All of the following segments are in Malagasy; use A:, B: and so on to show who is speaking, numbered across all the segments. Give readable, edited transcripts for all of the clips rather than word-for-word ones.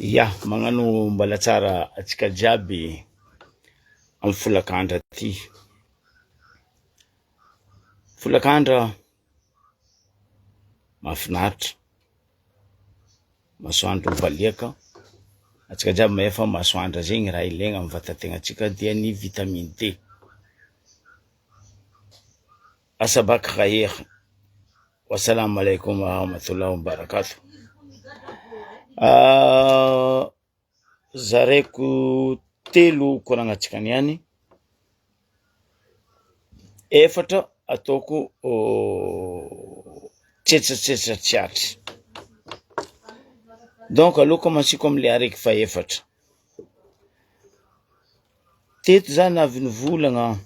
A: Ya, magnano mbala tsara antsika jiaby amin'ny folakandra ty. Folakandra mahafinaritra, masoandro mibaliaka, antsika jiaby mahay fa masoandra zegny raha ilaigna amin'ny vatategnantsika dia ny vitamine D. Asabak khair Wassalam alaikum warahmatullahi wabarakatuh. Zaraiko telo koragnantsika niany, efatra ataoko tsetsatsetsa tsy aritry. Donc aleo commencer-ko amle araiky fahefatra. Teto za navy nivolagna,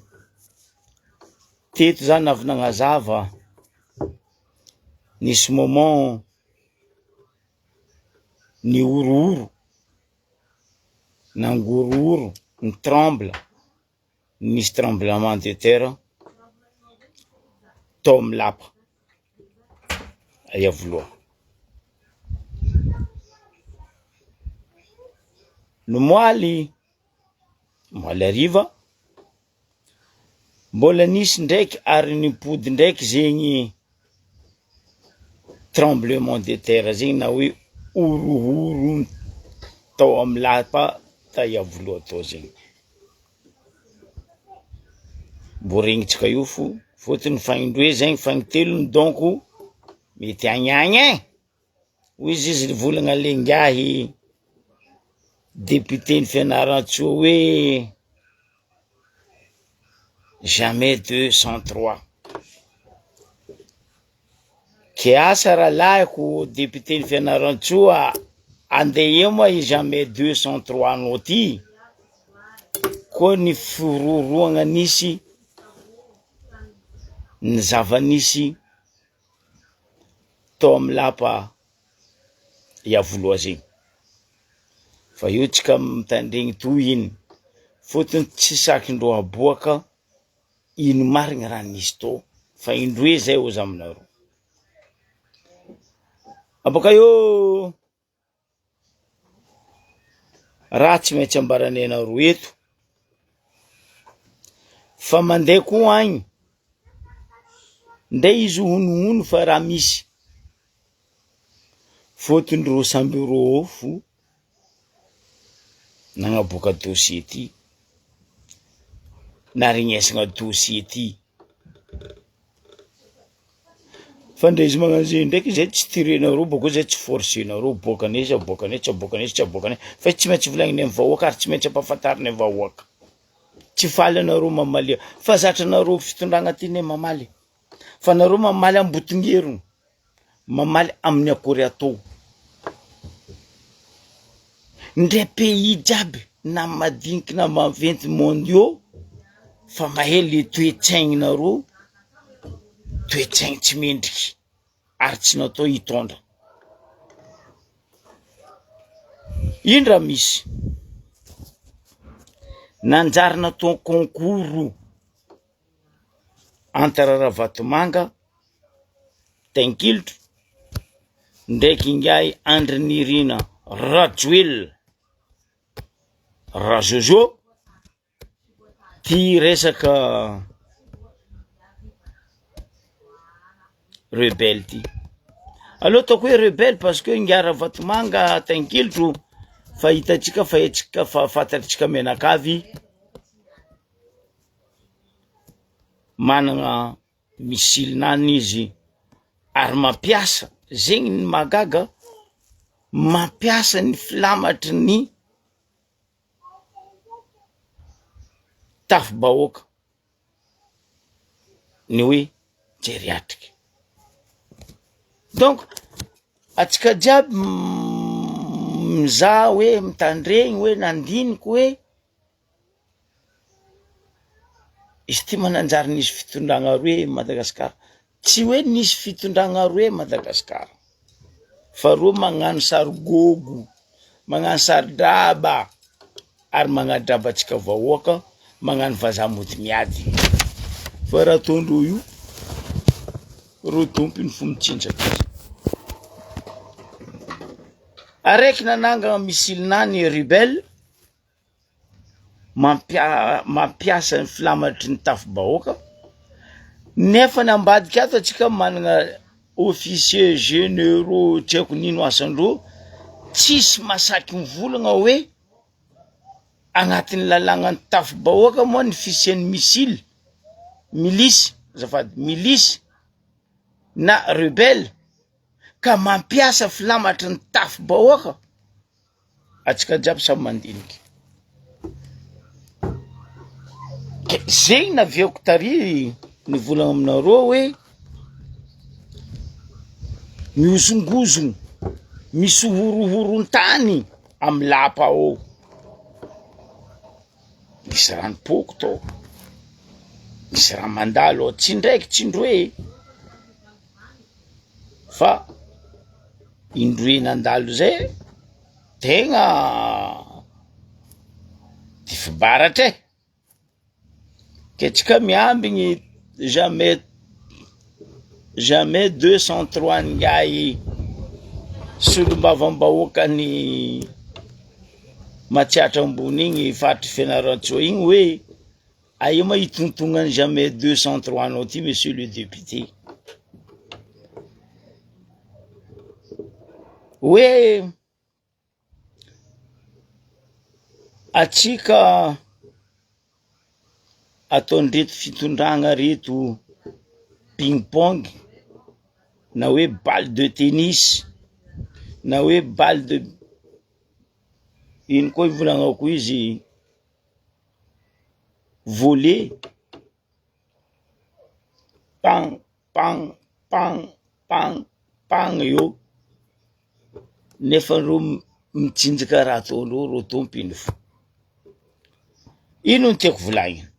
A: teto za navy nagnazava, nisy moment nihorohoro, nangorohoro, ni-tremble, nisy tremblement de terre tao amy lapa Iavoloha. Nomoaly Omaly hariva, mbola nisy ndraiky ary nimpody ndraiky zegny tremblement de terre zegny na hoe horohoro tao amy lapa ta Iavoloha tao zegny, mbô regnintsika io fo fôtony fagnindroe zegny fagnitelony donc mety agny agny e. Hoy izy izy nivolagna le ngiahy député-n'i Fianarantsoa hoe jamais deux sans trois. Ke asa rahalahiko député-n'i Fianarantsoa, andeha eo moa i jamais deux sans trois anao ty, koa ny firorohagna nisy, ny zava-nisy tao amin'ny lapa Iavoloha zegny, fa io tsika mitandregny tohiny, fôtony tsy sakindreo aboaka ino marigny raha nisy tô, fa indroe zay hozy aminareo, abôka eo Raha tsy maintsy ambaranay anareo eto fa mandeha koa agny, ndray izy honohono fa raha misy, fôtony rô samby rô ao fo nagnaboaka dossier ty, naharegnesagna dossier ty. Fa ndre izy magnano zegny ndraiky zay tsy tirenareo bôko zay tsy forcenareo aboakanay izy aboakanay tsy aboakanay izy tsy aboakanay fa izy tsy maintsy volagninay amy vahoaka ary tsy maintsy ampahafantarinay vahoaka, tsy faly anareo mamalia fa zatra anareo fitondragna ty ne mamaly fa nareo mamaly ambotingerogno. Mamaly amin'ny akory atao. Ndre pays jiaby na madiniky na maventy mondiaux fa mahay le toe-tsaignareo, toe-tsaigny tsy mendriky ary tsy natao hitondra. Ino raha misy? Nanjary natao concours entre Ravatomanga, Taingilotro, ndraiky ingahy Andry Nirina Rajoelina, Rajojo, ty resaka rebelle ty. Aleo ataoko hoe rebelle parce que ingahy Ravatomanga, Taingilotro fa hitantsika fa haintsika fa fantatsika mianakavy. Managna missile nany izy ary mampiasa, zegny ny mahagaga, mampiasa ny filamatry ny tafi-bahoaka ny hoe geriatrika. Donc antsika jiaby mizaha hoe mitandregny hoe nandiniky hoe. Izy ty mananjary nisy fitondragna roe i Madagasikara, tsy hoe nisy fitondragna roe Madagasikara fa reo magnano sary gôgo, magnano sary draba ary magnadraba antsika vahoaka, magnano vazaha mody miady, fa raha ataondreo io, reo tompony fo mitsinjaka. Araiky nanangana missile-nany rebelle mampia- mampiasa ny filamatry ny tafi-bahoaka, nefa ny ambadika ato antsika manana officiers généraux tsy haiko n'ino asandreo, tsisy masaky mivolagna hoe agnatin'ny lalàgnan'ny tafi-bahoaka moa ny fisian'ny missile, milisy azafady, milisy na rebelle ka mampiasa filamatry ny tafi-bahoaka, antsika jiaby samy mandiniky, ke zegny naviako tary nivolagna aminareo hoe mihozongozogno, misy horohoron-tany amy lapa ao, misy rano poko tao, misy raha mandalo ao, tsy indraiky tsy indroe fa indroe nandalo zay tegna tifi-baratra e, ke tsika miambigny jamais jamais 203 an'ingahy solombavambahoakan'i Matsiatra ambony igny faritry Fianarantsoa igny hoe aia ma hitontognan'ny jamais 203 anao ty monsieur le député, hoe atsika ataon'ireto fitondragna reto ping pong na hoe balle de tennis na hoe balle de ino koa ivolagnako izy volley, pan pan pan pan pan eo nefa reo mitsinjaka raha ataondreo reo tompiny fo, ino no tiako volagnina?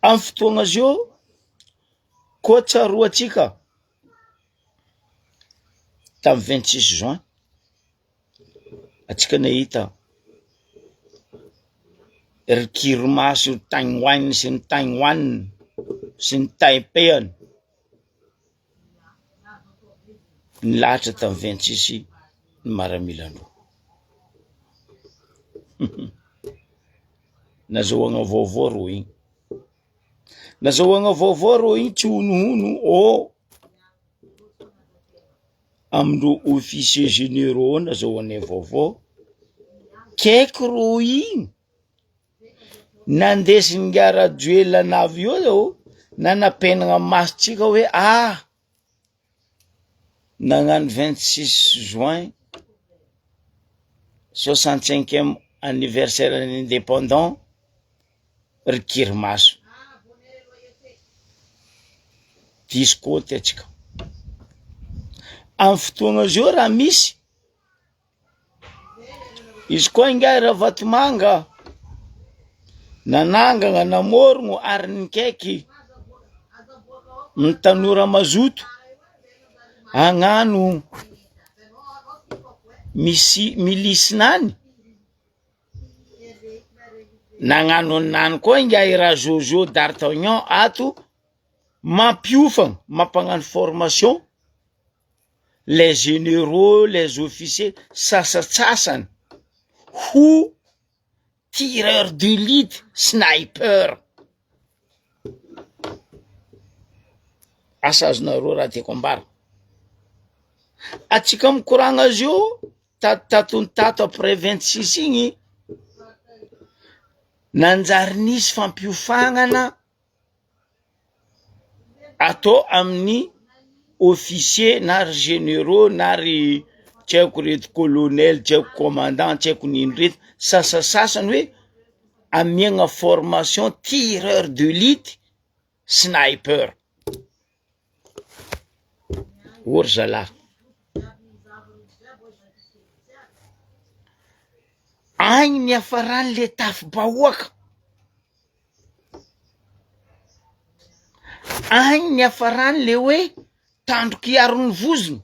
A: Amy fotoagna zio koa tsaroantsika tamy 26 juin antsika nahita ry kirimaso Taïwan sy ny Taïwan sy ny Taipei nilahatra tamy 26 ny maramilandreo. Nazahoagna vaovao rô igny, nazahoagna vaovao rô igny tsy honohono ô amindreo officiers généraux nazahoanay vaovao, kaiky rô igny nandesin'ingahy Rajoelina navy eo nanapenana masontsika hoe ah! Nagnano 26 juin 65ème anniversaire ny indépendant ry kirimaso, diso kôty antsika, amy fotoagna zao raha misy Izy koa ingahy Ravatomanga nanangana, namorogno ary nikaiky ny tanora mazoto hagnano misy milisinany, nagnano ninany koa ingahy Rajojo d'Artagnan ato mampiofagna mampagnano formation. les généraux, les officiers sasatsasany ho tireur d'élite, sniper. Asa azonareo raha tiako ambara. Atsika mikoragna azy io tato tato après 26 igny nanjary nisy fampiofagnana atao amin'ny officier na ry généraux na ry tsy haiko reto colonel tsy haiko commandant tsy haiko n'ino reto sasasasany hoe amiagna formation tireur d'élite sniper, ô ry zalahy agny niafarany le tafi-bahoaka. Agny niafarany le hoe tandroka hiaro ny vozony,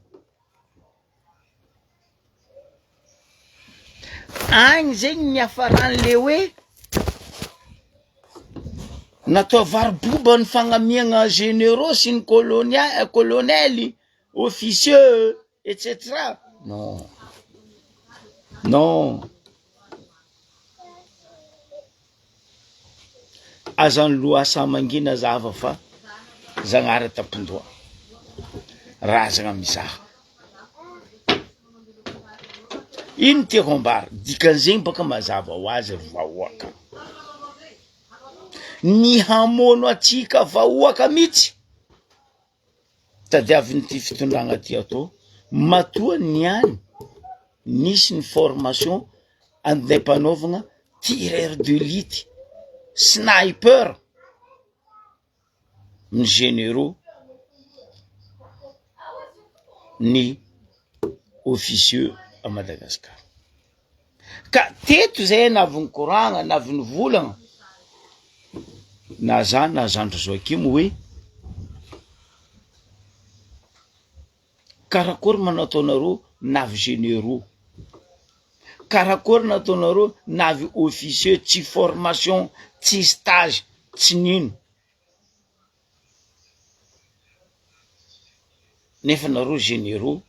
A: agny zegny niafarany le hoe natao varoboba ny fagnamiagna généraux sy ny kôlônia- kôlônely. officieux et cetera non non aza ny lohasaha mangina zava fa Zagnahary an-tampon-doha razagna mizaha ino tiako ambara dikan'izegny bôka mazava ho azy ry vahoaka ny hamono antsika vahoaka mihitsy Tadiavin'ity fitondragna ty atao, matoa niany nisy ny formation andeha-panaovagna tireur d'elite, sniper, ny généraux, ny officieux à Madagascar. Ka teto zay navy nikoragna, navy nivolagna, na za na zandry Joachim hoe karakôry ma nataonareo navy généraux, karakôry nataonareo navy officieux tsy formation, tsy stage, tsy nino. Nefa nareo généraux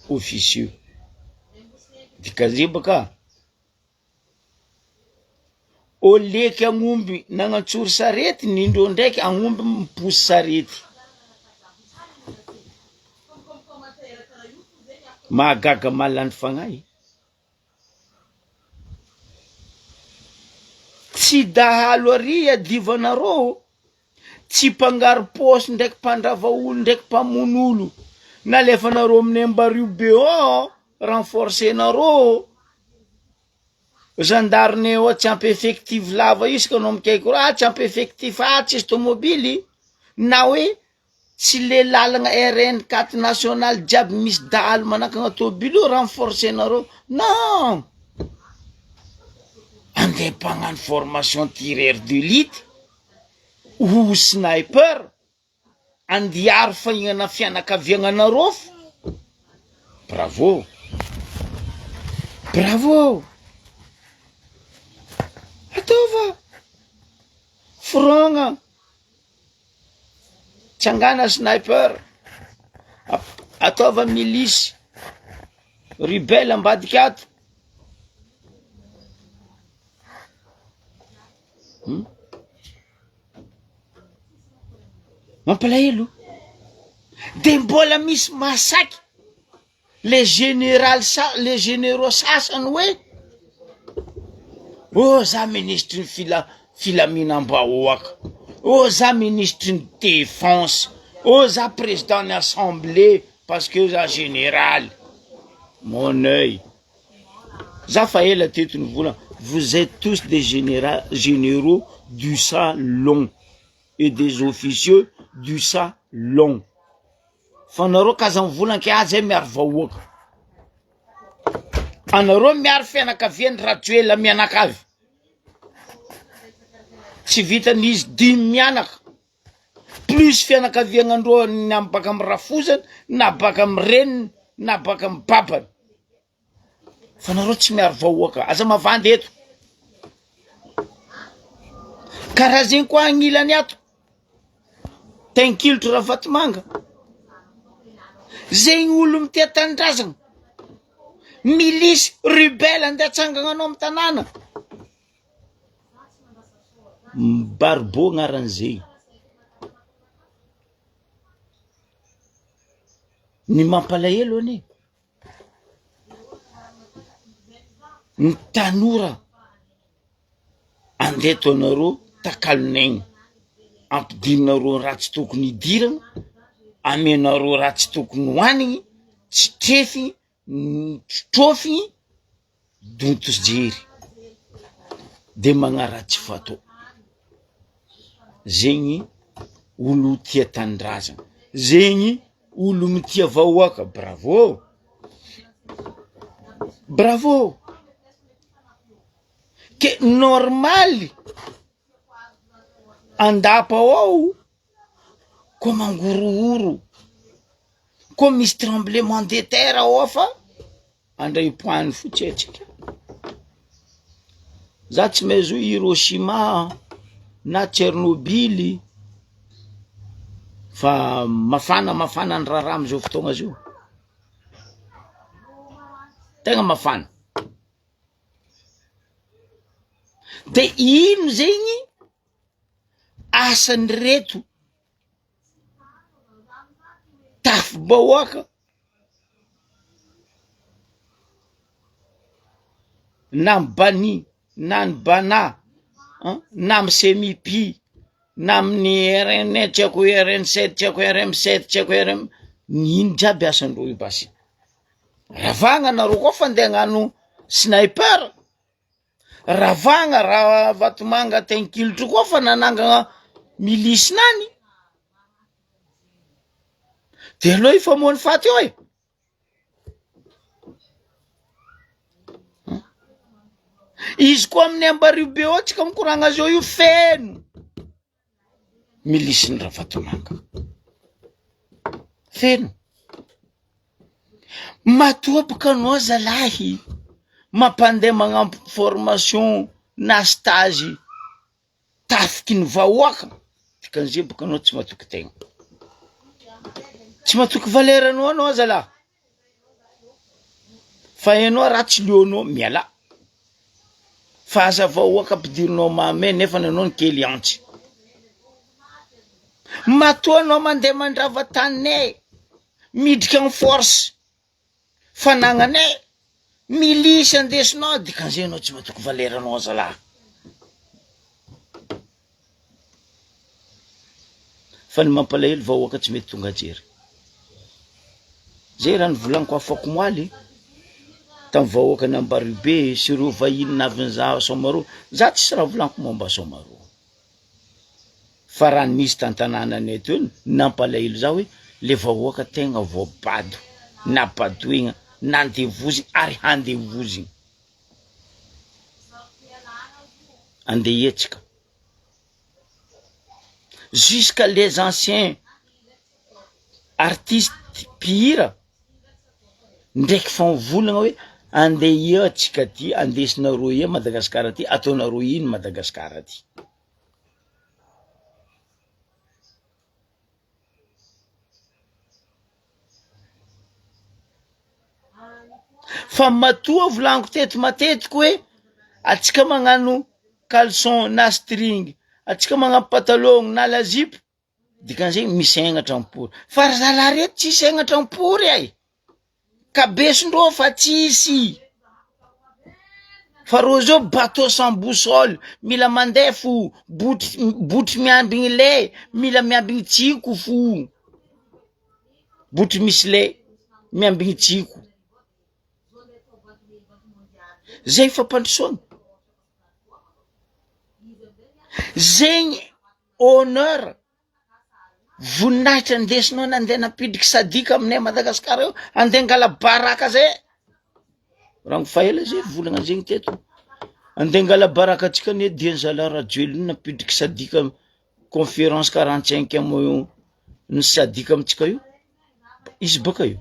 A: officieux dikan'izay baka oleky agnomby nagnantsory sarety nindreo ndraiky agnomby miposy sarety, mahagaga mahalany fagnahy. Tsy dahalo ary iadivanareo Tsy mpangaro paosy ndraiky mpandrava olo ndraiky mpamono olo nalefanareo amin'ny ambario be ao renforcer-nareo gendarme ao tsy ampy effectif lava isaka anao mikaiky ah tsy ampy effectif ah tsisy tômôbily na hoe tsy le lalagna RN 4 national jiaby misy dahalo manakagna tôbily io renforcer-nareo non andeha mpagnano formation tireur d'elite Ho sniper andiaro fahignana fianakaviagnanareo f bravo bravo ataova forogna tsangana sniper ataova milisy rebelle ambadika ato. Hum. Mampalahelo. De mbola misy masaky le général sa le généraux sasany hoe oh za minisitry ny fila- filaminam-bahoaka, oh za minisitry ny défense, oh za président ny assemblée parce que za général. Mon oeil. Za fa ela teto nivolagna, vous etes tous des généra- généraux du sang long et des officieux du sang long, fa nareo k'aza mivolagna ke ah zay miaro vahoaka, anareo miaro fianakavian'i Rajoelina mianakavy, tsy vitan'izy dimy mianaka, plus fianakaviagnandreo na baka amy rafozany na baka amy reniny na baka amy babany. Fa nareo tsy miaro vahoaka, aza mavandy eto. Karaha zegny koa agnilany ato, Tainkilotro Ravatomanga, zegny olo mitia tanindrazana, milisy rebelle andeha atsangana anao amy tanàna, Barbo agnaran'izegny. Ny mampalahelo anie. Ny tanora andeha ataonareo takalon'aigna, ampidirinareo raha tsy tokony hidirana, amenareo raha tsy tokony hohanigny, tsy trefy trotrofigny, donto jery de magnaratsy fatao, zegny olo tia tanindrazana, zegny olo mitia vahoaka, bravo, bravo, ke normaly an-dapa ao koa mangorohoro, koa misy tremblement de terre ao fa Andray poany fotsy atsika. Za tsy mahay zo Hiroshima na Tchernobyl. Fa mafana mafana ny raharaha am'izao fotoagna zao, tegna mafana. De ino zegny asan'ireto tafi-bahoaka na ny bani na ny bana an na amy semipi na amin'ny rn tsy haiko rn sept tsy haiko rm sept tsy haiko rm ny ino jiaby asandreo io basy ravagna nareo koa fa andeha hagnano sniper Ravagna Ravatomanga Tenkilotro koa fa nanangana milice nany de aleo hifamoha ny faty eo e! Izy koa amin'ny Ambaribe ao tsika mikoragna azy eo io feno. Milisin'i Ravatomanga. Feno. Matoa boka anao zalahy mampandeha magnampy formation na stage tafiky ny vahoaka, dikan'izay boka anao tsy matoky tegna. Tsy matoky valeur anao anao zalahy. Fa enao raha tsy leonao mialà. Fa aza vahoaka ampidirinao mamay nefa ny anao ny kely antsy. Matoa anao mandeha mandrava taninay, midrika en force fanagnanay, milisy andesinao dikan'izay anao tsy matoky valeur anao zalahy. Fa ny mampalahelo vahoaka tsy mety tonga jery. Zay raha nivolaniko afakomaly tam vahoaka ny Ambaribe sy ireo vahiny navy nizaha Soamaroa, za tsisy raha volaniko momba Soamaroa. Fa raha nisy tantanananay teo nampalahelo za hoe le vahoaka tegna voabado, nabadoigna, nandevozigna ary handevozigna. Andeha hihetsika. Jusqu'à les anciens artistes mpihira ndraiky fa mivolagna hoe andeha hihetsika ty, andesinareo ia Madagasikara ty, ataonareo ino Madagasikara ty. Fa matoa volaniko teto matetiky hoe atsika magnano caleçon na string, atsika magnano patalon na la zipo, dikan'izay misy hegnatra am-pory, fa ry zalahy reto tsisy hegnatra am-pory ay, kabesondreo fa tsisy. Fa reo zao bateau sans boussole, mila mandeha fo, botry botry miambigny lay, mila miambigny tsiko fo, botry misy lay miambigny tsiko, zay fampandrosoana, zegny honneur. Voninahitra ndesinao nandeha nampidriky sadika aminay Madagasikara io, andeha angala baraka zay, rango fa ela zay volagna zegny teto, andeha angala baraka antsika anie dian'ny zalahy Rajoelina nampidriky sadika conférence quarante cinquième ny sadika amintsika io, izy bôka io.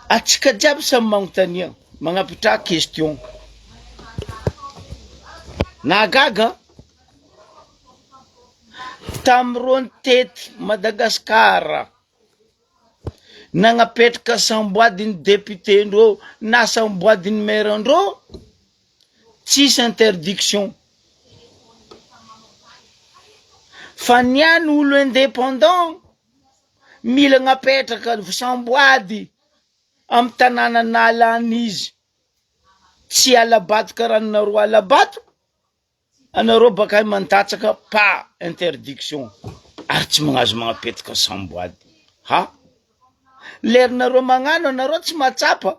A: Atsika jiaby samy magnontania, magnapitraha question. Nahagaga tamin'ireo nitety Madagasikara nagnapetraka samboadin'ny député-ndreo na samboadin'ny maire-ndreo tsisy interdiction fa ny any olo indépendant mila agnapetraka samboady amy tanàna nahalany izy tsy halabato karaha anareo halabato anareo bakay mandatsaka pas interdiction ary tsy magnazo magnapetaka samboady ha lerinareo magnano anareo tsy mahatsapa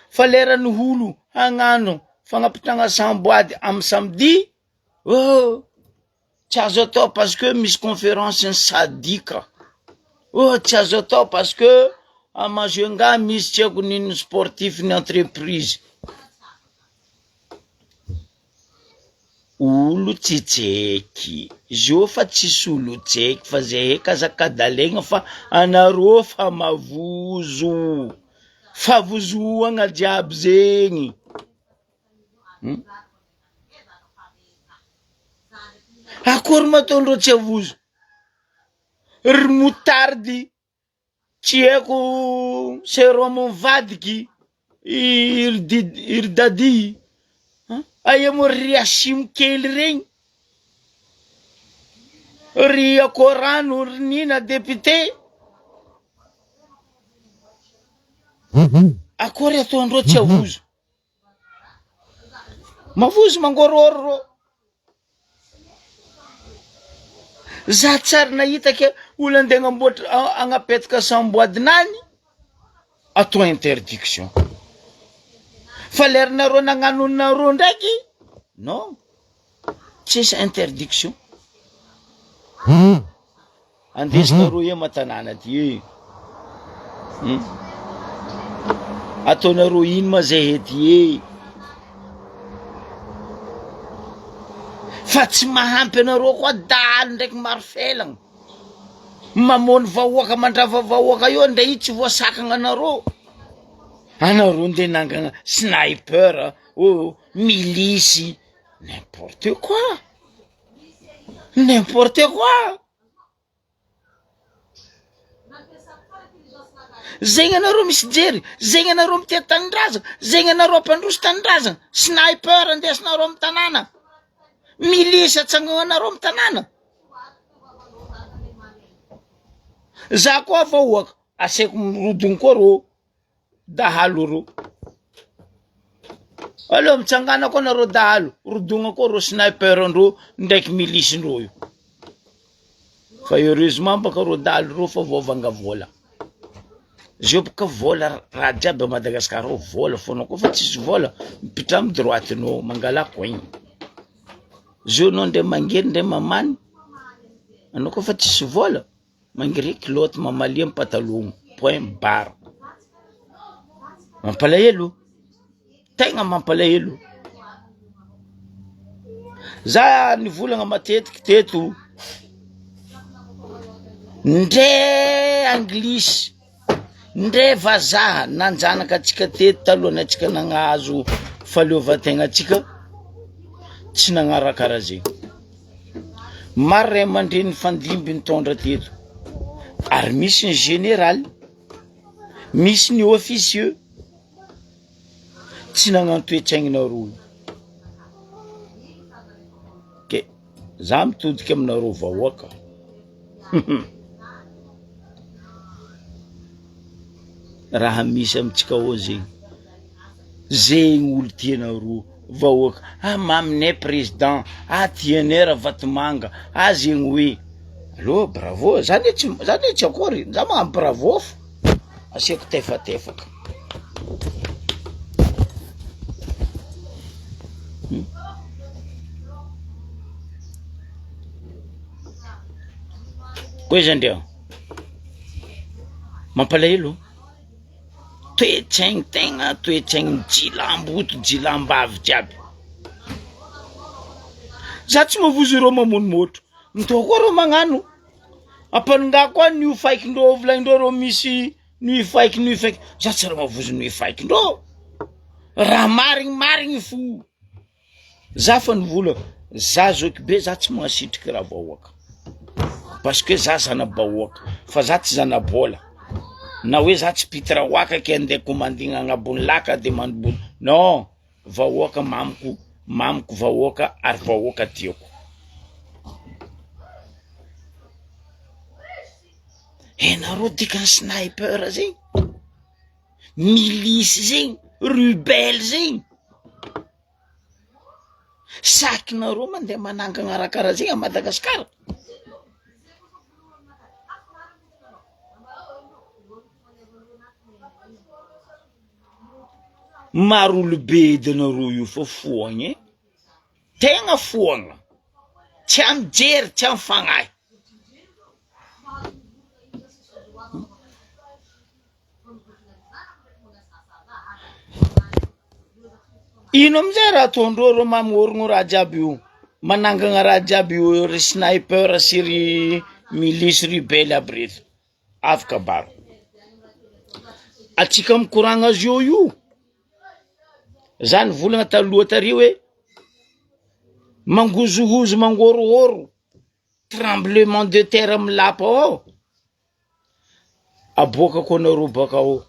A: fa leran'ny olo hagnano fagnapitagna samboady amy samedi oh tsy azo atao parce que misy conférence ny sadika oh tsy azo atao parce que à Majunga misy tsy haiko n'inona sportif ny entreprise olo tsy tseky zio fa tsisy olo tseky fa zay eky aza kadalegna fa anareo fa mavozo fa vozoagna jiaby zegny. Akory ma ataondreo tsy avozo? Ry moutarde tsy haiko serum mivadiky ry did- ry daddy an, aia moa ry asimo kely regny, ry akorano ry nina député, akory ataondreo tsy avozo? Mavozo mangôrôro rô. Za tsy ary nahita ke olo andeha agnamboatra agnapetaka samboadinany atao interdiction. Fa lerinareo nagnano nareo ndraiky non tsisy interdiction. Andesinareo eo ma tanàna ty e. Hum. Ataonareo ino ma zay ety e. Fa tsy mahampy anareo koa dahalo ndraiky maro felagna. Mamono vahoaka mandrava vahoaka eo ndray io tsy voasakagna anareo. Anareo ndeha nangana sniper, oh milisy, n'importe quoi. N'importe quoi! Zegny anareo misy jery, zegny anareo mitia tanindrazana, zegny anareo mpandroso tanindrazana, sniper andesinareo amy tanàna, milisy atsanganareo amy tanàna. Za koa vahoaka, asaiko mirodogno koa rô. Dahalo reo. Aleo mitsangana koa nareo dahalo, rodogna koa reo sniper ndreo ndraiky milice ndreo io. Fa heureusement baka reo dahalo reo fa voavanga vola. Zio boka vola raha jiaby a Madagascar ao vola fona koa fa tsisy vola mipitraha amy droite nao mangala coin. Zio anao ndre mangery ndre mamany anao koa fa tsisy vola. Mangirihy kilaoty mamalia ny patalogno point barre. Mampalahelo, tegna mampalahelo. Za nivolagna matetiky teto, ndre anglisy Ndre vazaha nanjanaka antsika teto talohan'ny antsika nagnahazo fahaleovantegna antsika tsy nagnaraka karaha zegny. Maro ray aman-dreny nifandimby nitondra teto ary misy ny général, misy ny officieux tsy nagnano toe-tsaignanareo io. Ke za mitodika aminareo vahoaka. Raha misy amintsika ao zegny, zegny olo tianareo vahoaka, ah maminay président, ah tianay Ravatomanga, ah zegny hoe, allo bravo, za ne tsy za ne tsy akory, za magnano bravo fô, asiako tefatefaka. Koa iza ndreo? Mampalahelo. Toe-tsaigny tegna toe-tsaigny jilamboto jilambavy jiaby. Za tsy mavozo ireo mamono môtro, mitao koa reo magnano. Ampanongà koa ny faikindreo volagnindreo reo misy ny faiky ny faiky, za tsy raha mavozo ny faikindreo. Raha marigny marigny fo. Za fa nivola, za zoky be za tsy magnasitriky raha vahoaka, parce que za zana-bahoaka fa za tsy zana-bôla, na hoe za tsy mpitiraoaka ke andeha commandina agnabon'ny laka de mandobodo, non, vahoaka mamiko, mamiko vahoaka ary vahoaka tiako. Hainareo dikan'ny sniper zegny? Milice zegny, rebelle zegny? Sakinareo mandeha manangana raha karaha zegny a Madagasikara? Maro olobe edy anareo io fa foagna e, tegna foagna, tsy amy jery, tsy amy fagnahy. Ino amizay raha ataondreo reo mamorogno raha jiaby io, manangana raha jiaby io ry sniper sy ry milisy rebelle aby reto, avy kabaro, atsika mikoragna azy eo io, za nivolagna taloha tary hoe mangozohozo mangôrohôro. tremblement de terre milapa ao, aboakako anareo baka ao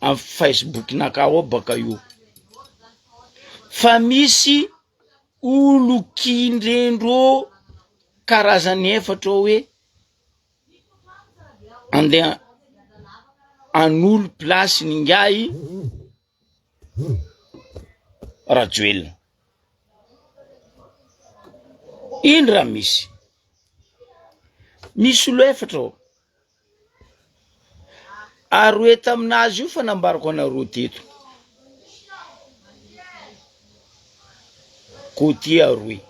A: amy Facebook-naka ao baka io, fa misy olo kindrendreo karazany efatra ao hoe andeha hanolo place-ny ingahy Rajoelina. Ino raha misy? Misy olo efatra ao. Aroe taminazy io fa nambarako anareo teto. Côtier aroe.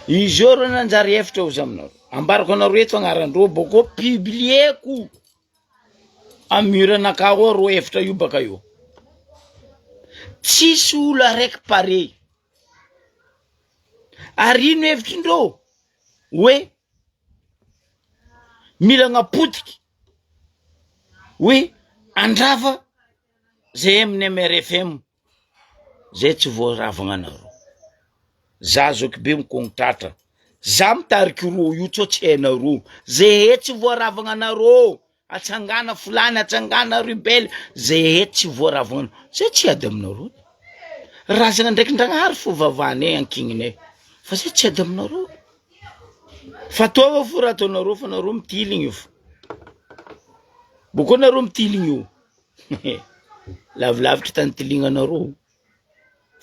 A: Izy io reo nanjary efatra ozy aminareo. Ambarako anareo eto agnarandreo bôkô publieko amy mur anakahy ao reo efatra io baka eo. Tsisy olo araiky pare. Ary ino hevitrindreo? Hoe mila agnapotiky hoe andrava zay amin'ny MRFM zay tsy voaravagna anareo. Za zokibe mikogno tratra, za mitariky ro io tsao tsy hainareo, zehe tsy voaravagna anareo. Atsangana fulany, atsangana rebelle, zay tsy voaravona, zay tsy hiady aminareo, razana ndraiky ndragnahary fo vavanay ankininay, fa zay tsy hiady aminareo, fa ataova fo raha ataonareo fa nareo mitiligny io fo, bôkô nareo mitiligny io, lavilavitry tany itilignanareo.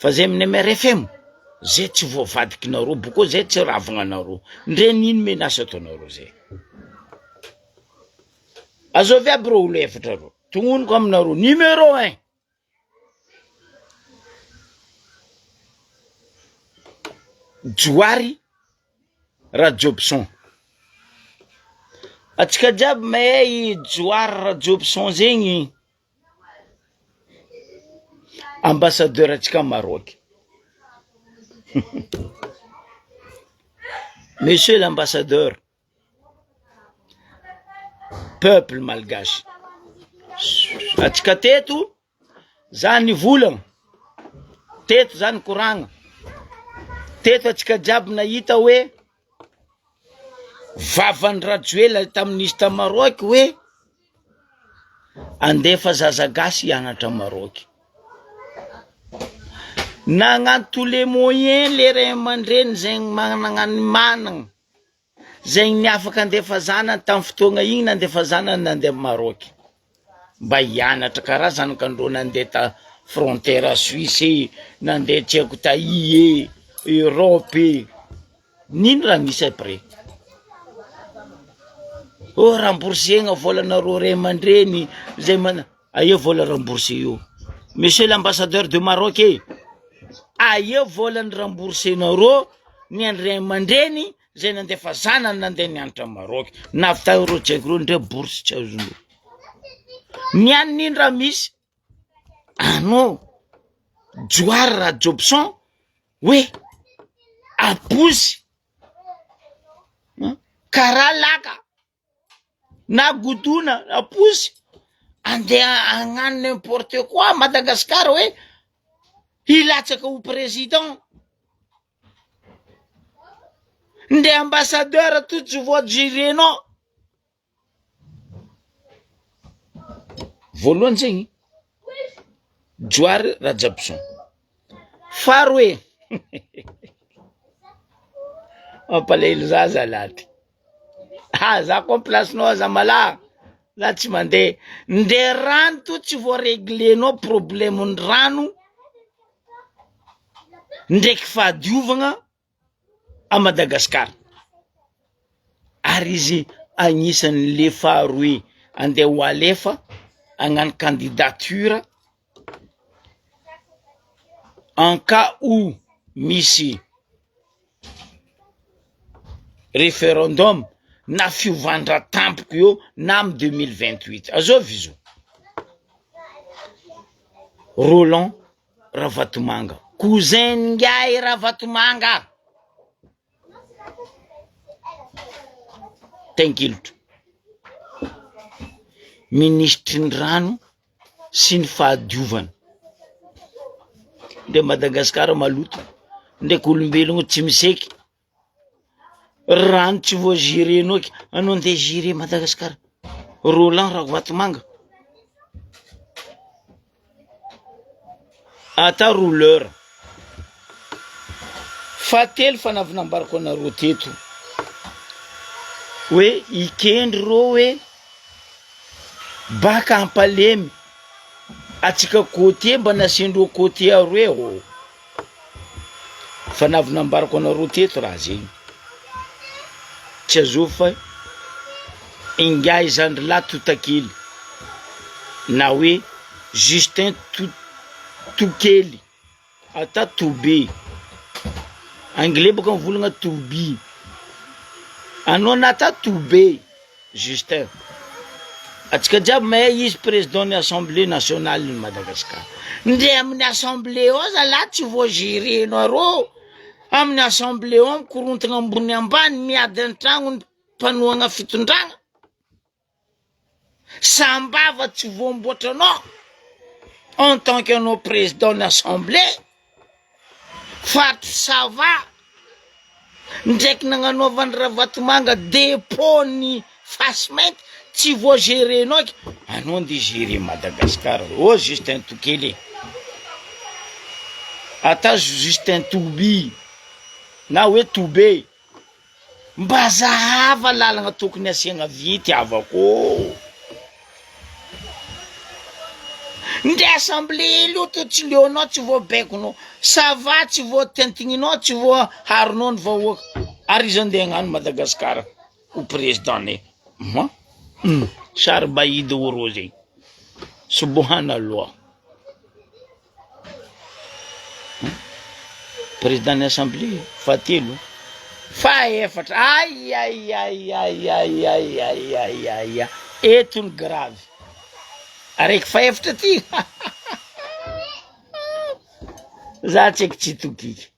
A: Fa zay amin'ny MRFM zay tsy voavadikinareo boko zay tsy ravagnanareo ndre n'ino menace ataonareo zay. Azovy aby reo olo efatra reo tognoniko aminareo numéro un. Johary Rajobson. Atsika jiaby mahay Johary Rajobson zegny. Ambassadeur antsika Maroc. Monsieur l'ambassadeur, peuple malgache, antsika teto za nivolagna, teto za nikoragna, teto antsika jiaby nahita hoe Vavan'i Rajoelina tamin'izy ta Maroc hoe andefa zaza gasy hianatra Maroc. Nagnano tous les moyens le ray aman-dreny zegny managna ny managna, zegny ny afaka andefa zanany tamin'ny fotoagna igny nandefa zanany nandeha Maroc. Mba hianatra karaha zanak'andreo nandeha ta frontière Suisse e, nandeha tsy haiko taia e, Europe e, n'ino raha misy après? Oh rembourser-gna vôlanareo ray aman-dreny zay mana- aia vôla rembourser io? Monsieur l'ambassadeur de Maroc e, aia vôla ni-rembourser-nareo ny an'ny ray aman-dreny Zay nandefa zanany nandeha nianatra Maroc, nahavita ireo tsy haiko ireo ndray bourse tsy azondreo. Ny an'ny ino raha misy anao Johary Rajobson hoe aposy karaha laka na godona aposy andeha hagnano n'importe quoi Madagascar hoe hilatsaka ho président. Nde ambassadeur to tsy voajerenao. Voalohany zegny Johary Rajabson. Faharoe mampalahelo za zalahy ty. Ah za koa place-nao aza malà, za tsy mandeha. Nde rano to tsy voareglenao problème-n'ny rano. ndraiky fahadiovagna a Madagasikara ary izy agnisan'ny le faharoe andeha ho alefa hagnano candidature en cas où misy referendum na fiovandra tampoka eo na amy 2028 azovy izy io Roland Ravatomanga, cousin n'ingahy Ravatomanga, Taingilotro, minisitry ny rano sy ny fahadiovana, ndre Madagasikara maloto, Ndraiky olombelogno tsy miseky. Rano tsy voa gérer-nao eky, anao ndeha gérer Madagascar. Roland Ravatomanga. Ata rouleur. Fahatelo fa navy nambarako anareo teto hoe ikendry rô hoe baka ampalemy atsika côtier mba nasiandreo côtier aroe ô. Fa navy nambarako anareo teto raha zegny. Tsy azovy fa ingahy zandrilahy totakely na hoe Justin to- Tokely ata Tobe, anglais bôka mivolagna Toby, anao nata Tobe. Justin, atsika jiaby mahay izy président ny assemblée nationale ny Madagascar, ndre amin'ny assemblée ao zalahy tsy voa gérer-nareo, amin'ny assemblée ao mikorontagna ambony ambany miady an-tragno ny mpanohagna fitondragna, sambava tsy voamboatranao en tant que anao président ny assemblée. Faritry Sava ndraiky nagnanaovan'i Ravatomanga depot ny fasy mainty tsy voa gerenao eky, anao ndeha gérer Madagascar ô Justin Tokely e, ata Justin Toby na hoe Tobe. Mba zahava lalagna tokony asiagna vity havako ô! Ndre assemblée ely io to tsy leonao tsy voabaikonao, ça va tsy voatentigninao tsy voaharonao ny vahoaka, ary iza ndeha hagnano Madagascar ho président ne? Hum saribahidy ô rô zegny, subohanallah. Président ny assemblée fahatelo, fahaefatra, aiaiaiaiaiaiaiaia, eto ny grave, araiky fahefatra ty, za tsy haiko tsy tokiky.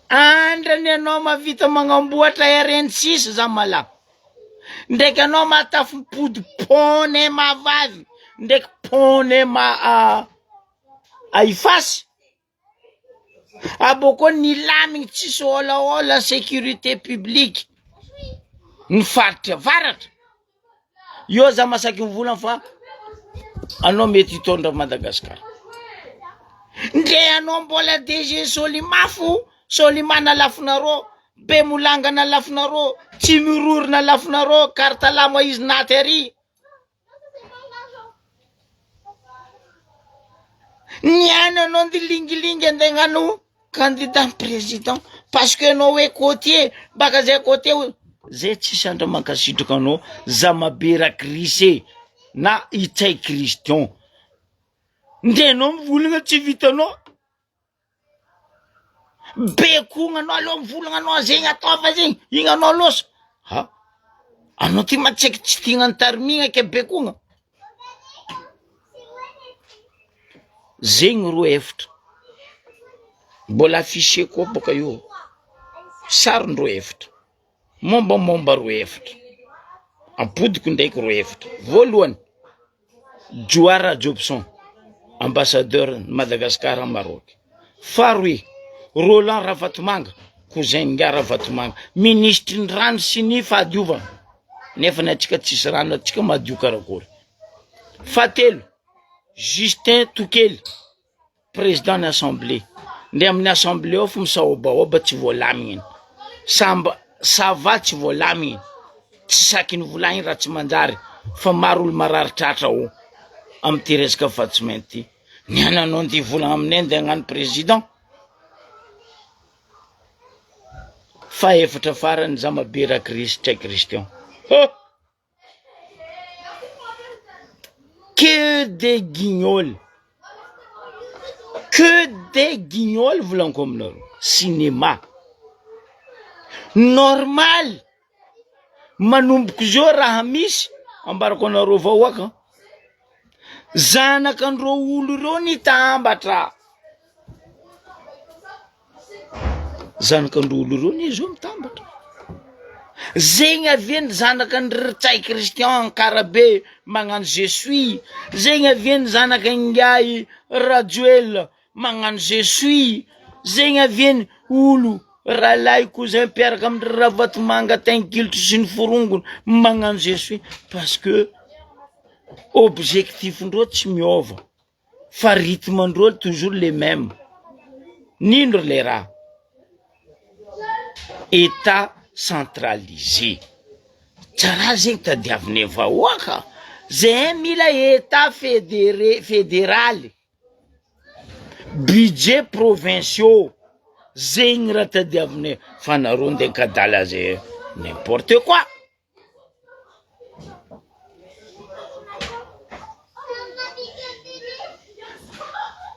A: Andrany anao mavita magnamboatra RN6 za mala. Ndraiky anao mahatafimpody pont-nay mahavavy ndraiky pont-nay maha Ifasy. Abôkô nilamigny tsisy ôlaôla sécurité publique ny faritry avaratra. Eo za masaky mivolagna fa anao mety hitondra Madagascar. Ndre anao mbola DG Solimafo, Solima nalafonareo, Bemolanga nalafonareo, Tsimiroro nalafonareo, Kartalama izy naty ary. Niany anao ndilingilingy andeha hagnano candidat président parce que anao hoe côtier baka zay côtier hoe zay tsisy andro mankasitraka anao Zamabera Chris e na i Ntsay Christian ndre anao mivolagna tsy vitanao Bekogna anao aleo mivolagna anao zegny ataova zegny igny anao losa ha anao ty ma tsy aiky tsy tiagna antarimigna ke bekogna zegny ro efitra mbola affiché koa boka io sarindreo efitra mombamomba ro efitra ampodiko ndraiky ro efitra voalohany Johara Jobson, ambassadeur n'i Madagascar à Maroc. Faharoe, Roland Ravatomanga, cousin n'ingahy Ravatomanga, minisitry ny rano sy ny fahadiovana, nefa ny antsika tsisy rano, antsika madio karakory. Fahatelo, Justin Tokely, Président ny assemblée, ndre amin'ny assemblée ao fo misaobaoba tsy voalamigny, samba ça va tsy voalamigny, tsy saky ny volagniny raha tsy manjary fa maro olo marary tratra ao amty resaka fatsimainty ty, ny ananao ndeha hivolagna aminay ndeha hagnano président, fahaefatra farany za mabera Christ Christian, oh! Que des guignols, que des guignols volaniko aminareo, cinéma, normal manomboka izao raha misy ambarako anareo vahoaka, zanak'andreo olo ireo nitambatra. Zanak'androlo ireo anie zao mitambatra. Zegny avy ny zanaka ny Ntsay Christian Ankarabe magnano je suis, zegny avy ny zanaka ingahy Rajoelina magnano je suis, zegny avy ny olo rahalahy cousin mpiaraka amin-dry Ravatomanga Tainkilitry sy ny forongony magnano je suis parce que objectif-ndreo tsy miôva fa rythme-ndreo toujours le même, nino ry le raha? Etat centralisé, tsara zegny tadiavinay vahoaka, zahay mila etat fédéré fédéraly. Budget provinciaux zegny raha tadiavinay fa nareo nde ankadala zay n'importe quoi.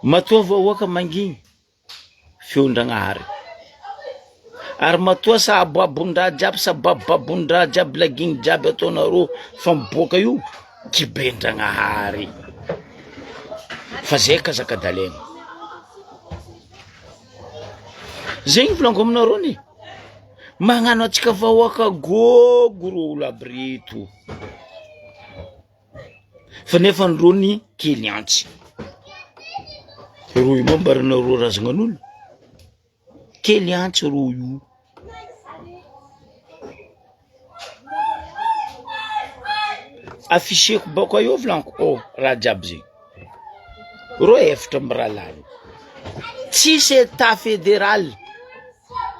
A: Matoa vahoaka mangigny. Feon-dragnahary. Ary matoa sa aboabon-draha jiaby sa babobabon-draha jiaby lagigny jiaby ataonareo fa miboaka io, kiben-dragnahary. Fa zay kazakadalaigna. Zegny volaniko aminareo anie, magnano antsika vahoaka gôgo rô olo aby reto. Fa nefa ny rony kely antsy. Ro io moa ambaranareo razagnan'olo? Kely antsy ro io. Afficheko baka eo volaniko oh raha jiaby zegny. Rô efatra mirahalahy. Tsisy etat federal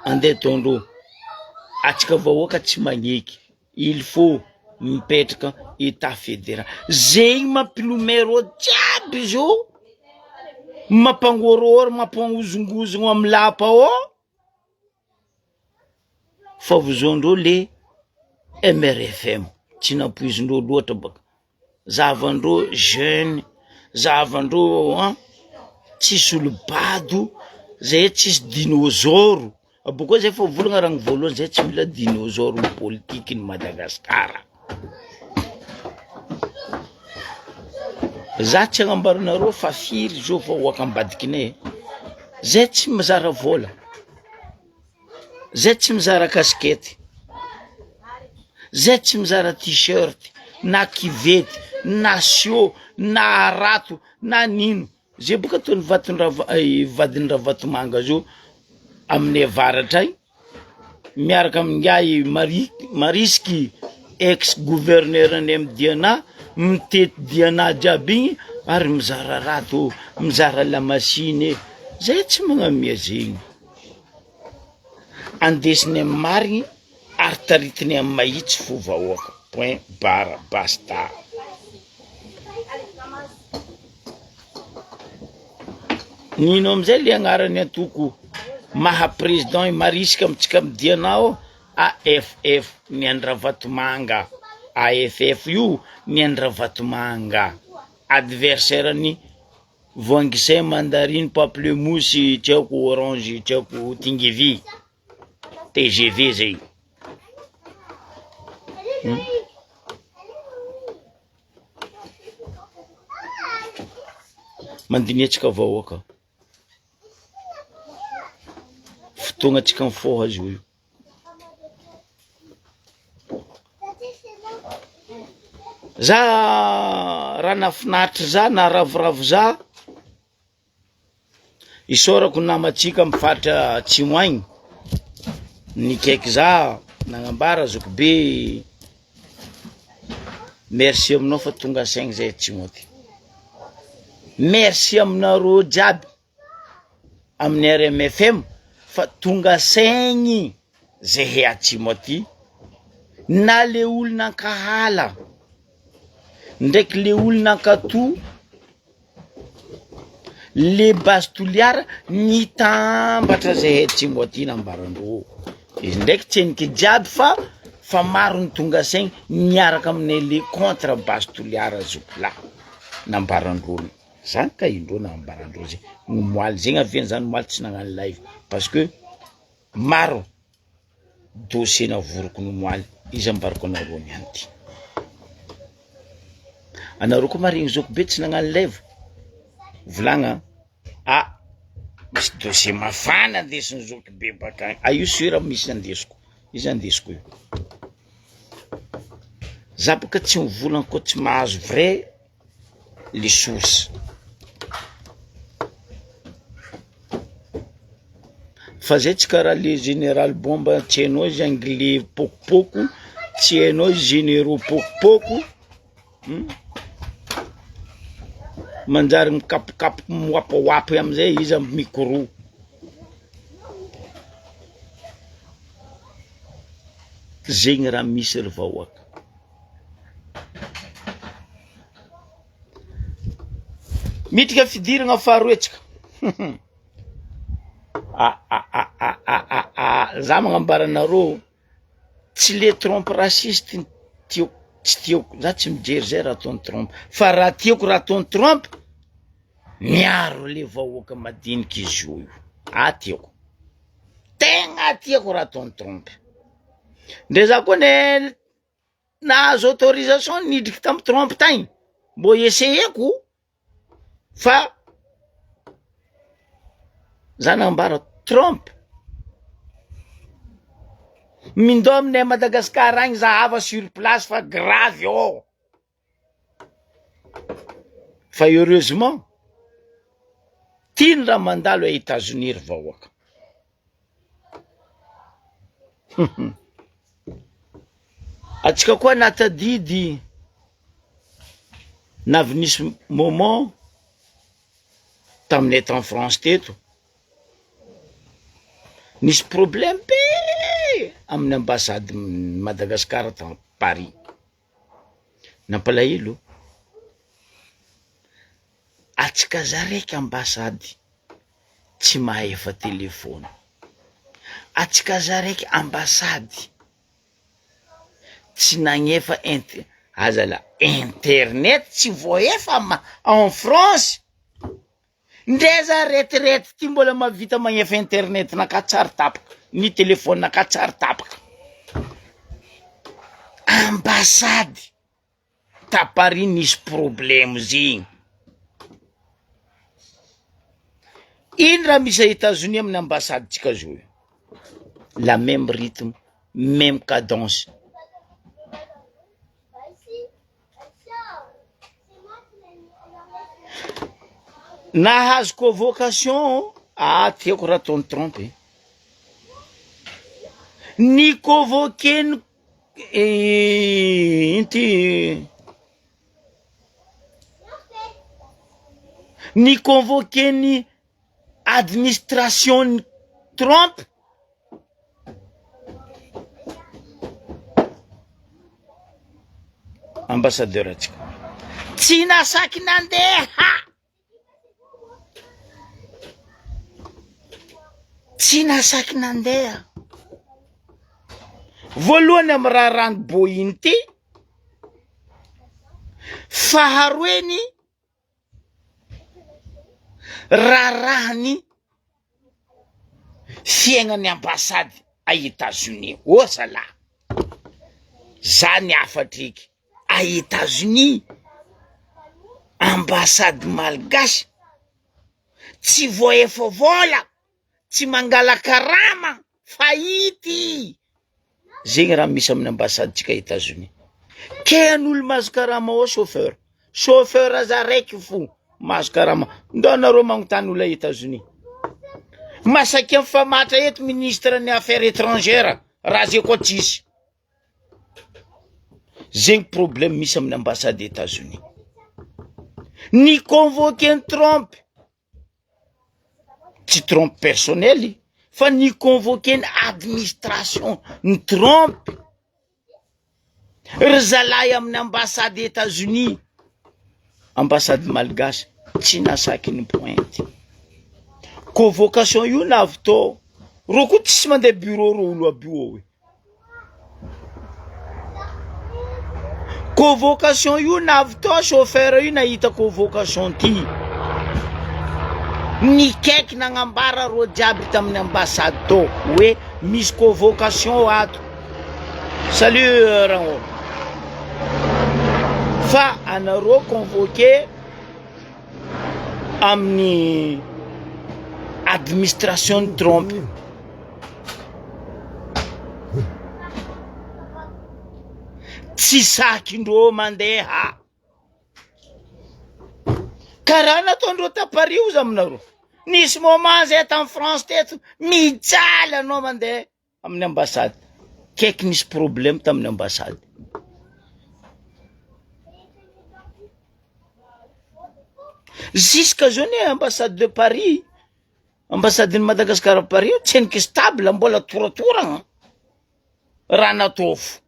A: andeha ataondreo. Atsika vahoaka tsy magneky. Il faut mipetraka etat federal. Zegny mampilomay rô jiaby zao, mampangôrôhôro, mampihozongozogno amy lapa ao, fa vozoandreo le MRFM, tsy nampoizindreo loatra baka. Zahavandreo jeune, zahavandreo an, tsisy olo bado, zay tsisy dinôzôro. Abôkeo zay efa volagna rano voalohany zay tsy mila dinôzôro ny politiky ny Madagasikara. Za tsy agnambaranareo fa firy zao vahoaka ambadikinay e, zay tsy mizara vôla, zay tsy mizara kasikety, zay tsy mizara t-shirt na kivety na siô na harato na n'ino. Zay boka ataon'ny vaton-drava- vadin'i Ravatomanga zao aminay avaratra agny miaraka amin'ingahy Mari- Marisky ex gouverneur ny amy Diana mitety Diana jiaby igny ary mizara rato, mizara lamasiny e, zay tsy magnamia zegny, andesiny amy marigny ary taritiny amy mahitsy fo vahoaka point barre basta. Nino amizay le agnaran'ny antoko maha président i Marisika amintsika amy dianao AFF ny an'i Ravatomanga AFF io ny an'i Ravatomanga adversaire ny voangisay mandarine pamplemousse tsy haiko orange tsy haiko tingevy tgv zay. Mandinihantsika vahoaka, fotoagnantsika mifoha zao io. Za raha nahafinaritra za naharavoravo za. Isaorako ny namantsika amin'ny faritra atsimo agny, nikaiky za nagnambara zokibe merci aminao fa tonga saigny zay atsimo aty, merci aminareo jiaby amin'ny RMFM fa tonga saigny zahay atsimo aty na le olo nankahala ndraiky le olo nankato. Le base Toliara nitambatra zahay atsimo aty nambarandreo, izy ndraiky tsy heniky jiaby fa fa maro ny tonga saigny niaraka aminay le contre base Toliara zokilahy nambarandreo, zany ka indreo nambarandreo zay, omaly zegny avy zany omaly tsy nagnano live parce que maro Dossier navoriko ny omaly, iza ambarako anareo niany ty? Anareo koa maregny zoky be tsy nagnano live? Volagna ah misy dossier mafana andesin'ny zoky be bakagny, ah io sur misy andesiko. Izy andesiko io. Za boka tsy mivolagna koa tsy mahazo vrai le source. Fa zay tsy karaha le général bomba tsy hainao izy anglais pokopoko, tsy hainao izy généraux pokopoko, hum manjary mikapokapoky miwapawampy amizay izy amy micro. Zegny raha misy ry vahoaka. Miditra fidirana faharoa tsika. Ah ah ah ah ah ah ah za magnambara anareo tsy le Trump raciste no tiako tsy tiako za tsy mijery zay raha ataon'i Trump fa raha tiako raha ataon'i Trump miaro le vahoaka madinika izy io io ah tiako tegna tiako raha ataon'i Trump ndre za koa ne nahazo autorisation nidriky tamy Trump tagny mbô essayeko fa za nambara Trump mindô aminay a Madagasikara agny zahava sur place fa grave ô, fa heureusement ty ny raha mandalo a Etazonia ry vahoaka. Atsika koa natadidy navy nisy moment taminay tany France teto, nisy problème be amin'ny ambassade Madagascar tany Paris, nampalahelo, atsika zaraiky ambassade tsy mahefa telephone, atsika zaraiky ambassade tsy nagnefa int- azala internet tsy voahefa ma- en France, ndre za retraite ty mbola mahavita magnefa internet naka tsary tapaka, ny telephone naka tsary tapaka, ambassade. Ta Paris nisy problème zegny. Ino raha misy a Etazonia amin'ny ambasadintsika zao io? La même rythme, même cadence. Nahazo convocation, ah tiako raha ataon'i Trump e. Ny convoquer-ny Ino ty Ny convoquer-n'ny administration-n'i Trump ambassadeur antsika. Tsy nasaky nandeha. Tsy nasaky nandeha. Voalohany amy raharahan'i Boeing ty, faharoeny raharahany fiaignan'ny ambasady a Etazonia. Ô zalahy, zany hafatry eky. A Etazonia, ambassade malgache tsy voaefa vola, tsy mangala karama, fahity, zegny raha misy amin'ny ambassadintsika Etazonia, ke an'olo mahazo karama ao chauffeur, chauffeur aza raiky fo mahazo karama, ndao anareo magnontany olo a Etazonia, masaky mifamatra eto ministre ny affaires étrangères raha zay koa tsisy. Zegny problème misy amin'ny ambassade Etazonia. Ny convoquer-n'i Trump, tsy Trump personnel fa ny convoquer-ny administration ny Trump, ry zalahy amin'ny ambassade Etazonia, ambassade malgache tsy nasaky ny pointy. Convocation io navy tô, rô koa tsisy mandeha bureau rô olo aby io ao e. Convocation io navy tao chauffeur io nahita convocation ty, nikaiky nagnambara rô jiaby tamin'ny ambassade tao hoe misy convocation ato, salut Ragnô, fa anareo convoqué amin'ny administration-n'i Trump. Tsy sakindreo mandeha. Karaha nataondreo ta Paris ozy aminareo. Nisy moment zay tany France teto, mijaly anao mandeha amin'ny ambassade. Kaiky nisy problème tamin'ny ambassade. Jusqu'à zao ne ambassade de Paris, ambassade ny Madagascar à Paris, tsendriky stable mbola toratoragna raha natao fo.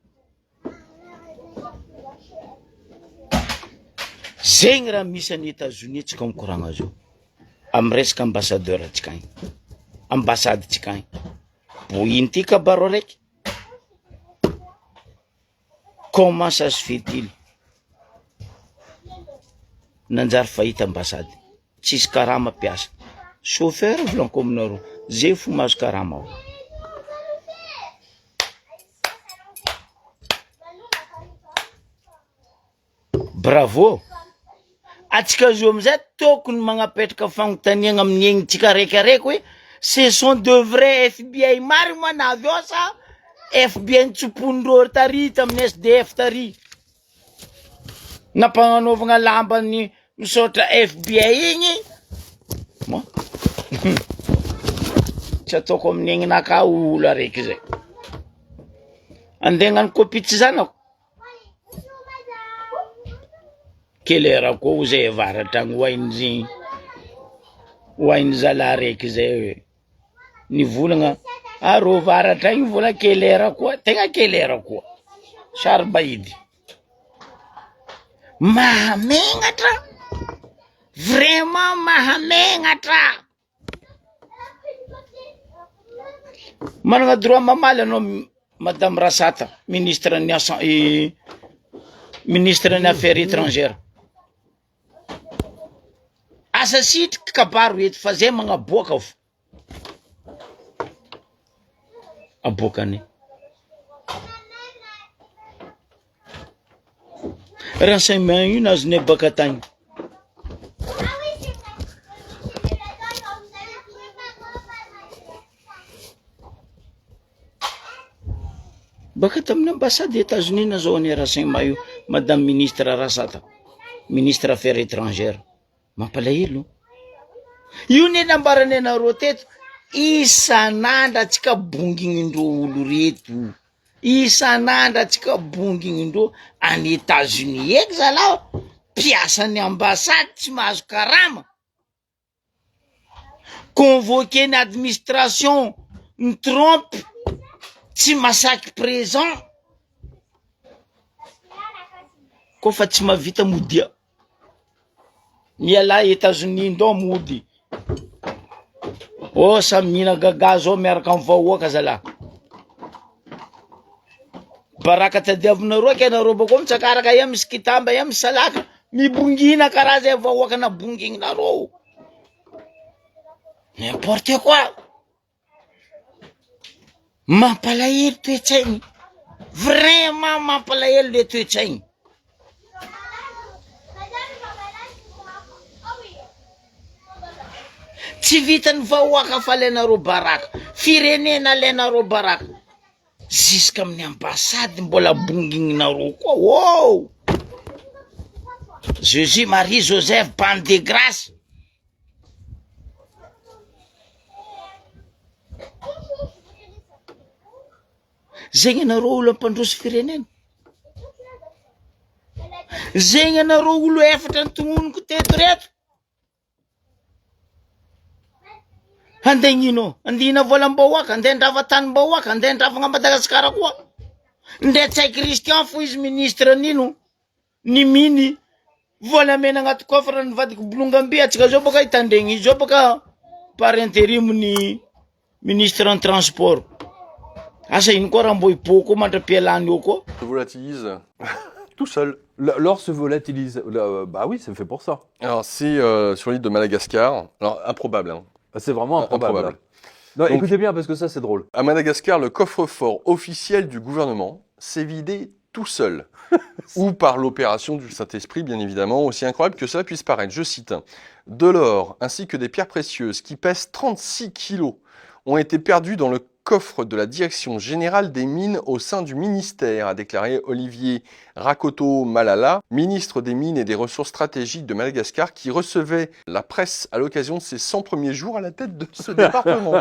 A: Zegny raha misy any Etazonia tsika mikoragna zao amy resaka ambassadeur antsika agny, ambassade tsika agny, bo ino ty kabaro araiky? Comment ça se fait-il? Nanjary fahita ambassade, tsisy karama mpiasa, chauffeur volaniko aminareo, zay fo mahazo karama ao. Bravo! Atsika zo amizay tokony magnapetraka fagnontaniagna amin'ny egnintsika araikiaraiky hoe ce sont de vrais FBI marigny ma na avy ao sa FBI nitsopohin-dreo tary tamin'ny SDF tary nampagnanovagna lambany misaotra FBI igny moa tsy ataoko amin'ny egninakahy olo araiky zay andeha hagnano copie tsy zanako. Kelera koa zay avaratra agny hohain'izy hohain'ny zalahy raiky zay hoe nivolagna arô avaratra agny mbola kelera koa tegna kelera koa saro-bahidy mahamenatra vraiment mahamenatra. Manana droit mamaly anao madame Rasata, ministre ny asa ministre ny affaires étrangères. Asa sitriky kabaro eto fa zay magnaboaka fo. Aboakany. Renseignement io nazonay baka tagny. Baka tamin'ny ambassade Etazonia nazahoanay renseignement io, madame ministre Rasata, ministre affaires étrangères. Mampalahelo. Io ne nambaranay anareo teto, isan'andro antsika bongignin-dreo olo reto. Isan'andro antsika bongignin-dreo any Etats-Unis eky zalahy, mpiasan'ny ambassade tsy mahazo karama. Convoquer ny administration ny Trump tsy masaky présent koa fa tsy mahavita modia. Mialà Etazonia ndao mody. Oh samy mihina gaga zao miaraka amin'ny vahoaka zalahy. Baraka tadiavinareo aky anareo bakao mitsakaraka aia misy kitamba aia misy salaka mibongina karaha zay vahoaka nabonginareo. N'importe quoi. Mampalahelo toe-tsaigny, vraiment mampalahelo le toe-tsaigny. Tsy vitan'ny vahoaka fa alainareo baraka, firenena alainareo baraka, jusqu'amin'ny ambassade mbola bongininareo koa, oh! Jesus Marie Joseph bande de grace. Zegny anareo olo ampandroso firenena? Zegny anareo olo efatra notognoniko teto reto? Handeha gnino? Handeha hihina volam-bahoaka, handeha handrava tanim-bahoaka, handeha handravagna Madagasikara koa? Ndeha Ntsay Christian fo izy ministre nino? Ny miny volamena agnaty coffre nivadiky bolongam-by antsika zao bôka hitandregny izy zao bôka par interim ny ministre ny transport asa ino koa raha mbô hipoa koa mandra-pialany eo koa.
B: Se volatilise.
C: Tout seul. L'or se volatilise. Bah oui, c'est fait pour ça.
B: Alors, c'est sur l'île de Madagascar. Alors, improbable. Hein.
C: C'est vraiment improbable.
B: Improbable.
C: Non,
B: Donc,
C: écoutez bien, parce que ça, c'est drôle.
B: À Madagascar, le coffre-fort officiel du gouvernement s'est vidé tout seul. Ou par l'opération du Saint-Esprit, bien évidemment, aussi incroyable que cela puisse paraître. Je cite, De l'or ainsi que des pierres précieuses qui pèsent 36 kilos ont été perdues dans le coffre de la direction générale des mines au sein du ministère, a déclaré Olivier Rakoto Malala, ministre des Mines et des Ressources stratégiques de Madagascar, qui recevait la presse à l'occasion de ses 100 premiers jours à la tête de ce département.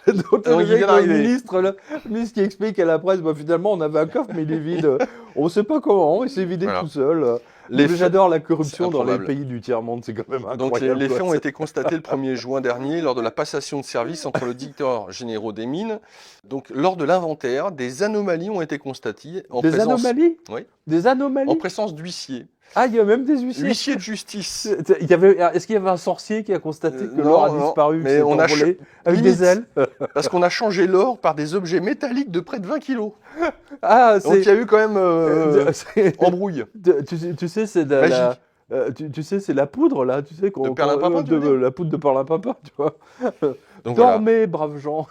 C: Donc,
B: Donc,
C: le
B: il vient
C: mec, le
B: d'arriver.
C: ministre, le ministre qui explique à la presse, bah, finalement, on avait un coffre, mais il est vide. On ne sait pas comment, il s'est vidé
B: Voilà.
C: tout seul.
B: Les
C: Mais
B: faits-
C: J'adore la corruption
B: C'est
C: dans les
B: improbable.
C: pays du tiers-monde, c'est quand même
B: Donc les,
C: incroyable.
B: les
C: quoi.
B: faits ont été constatés le 1er juin dernier lors de la passation de service entre le directeur généraux des mines. Donc lors de l'inventaire, des anomalies ont été constatées en
C: Des
B: présence,
C: anomalies
B: Oui.
C: Des anomalies
B: en présence d'huissiers.
C: Ah, il y a même des huissiers.
B: Huissiers de justice.
C: Il y avait, est-ce qu'il y avait un sorcier qui a constaté que
B: Non,
C: l'or a
B: non,
C: disparu,
B: mais
C: s'est
B: on a
C: envolé avec
B: limite.
C: des ailes
B: Parce qu'on a changé l'or par des objets métalliques de près de 20 kilos.
C: Ah,
B: Donc il
C: c'est.
B: y a eu quand même
C: c'est-
B: embrouille.
C: Tu sais, c'est de la,
B: Magie.
C: tu sais, c'est la poudre là, tu sais qu'on
B: De perlimpinpin,
C: qu'on-
B: tu veux
C: de
B: dire
C: la poudre de perlimpinpin, tu vois.
B: Donc voilà.
C: Dormez, braves gens,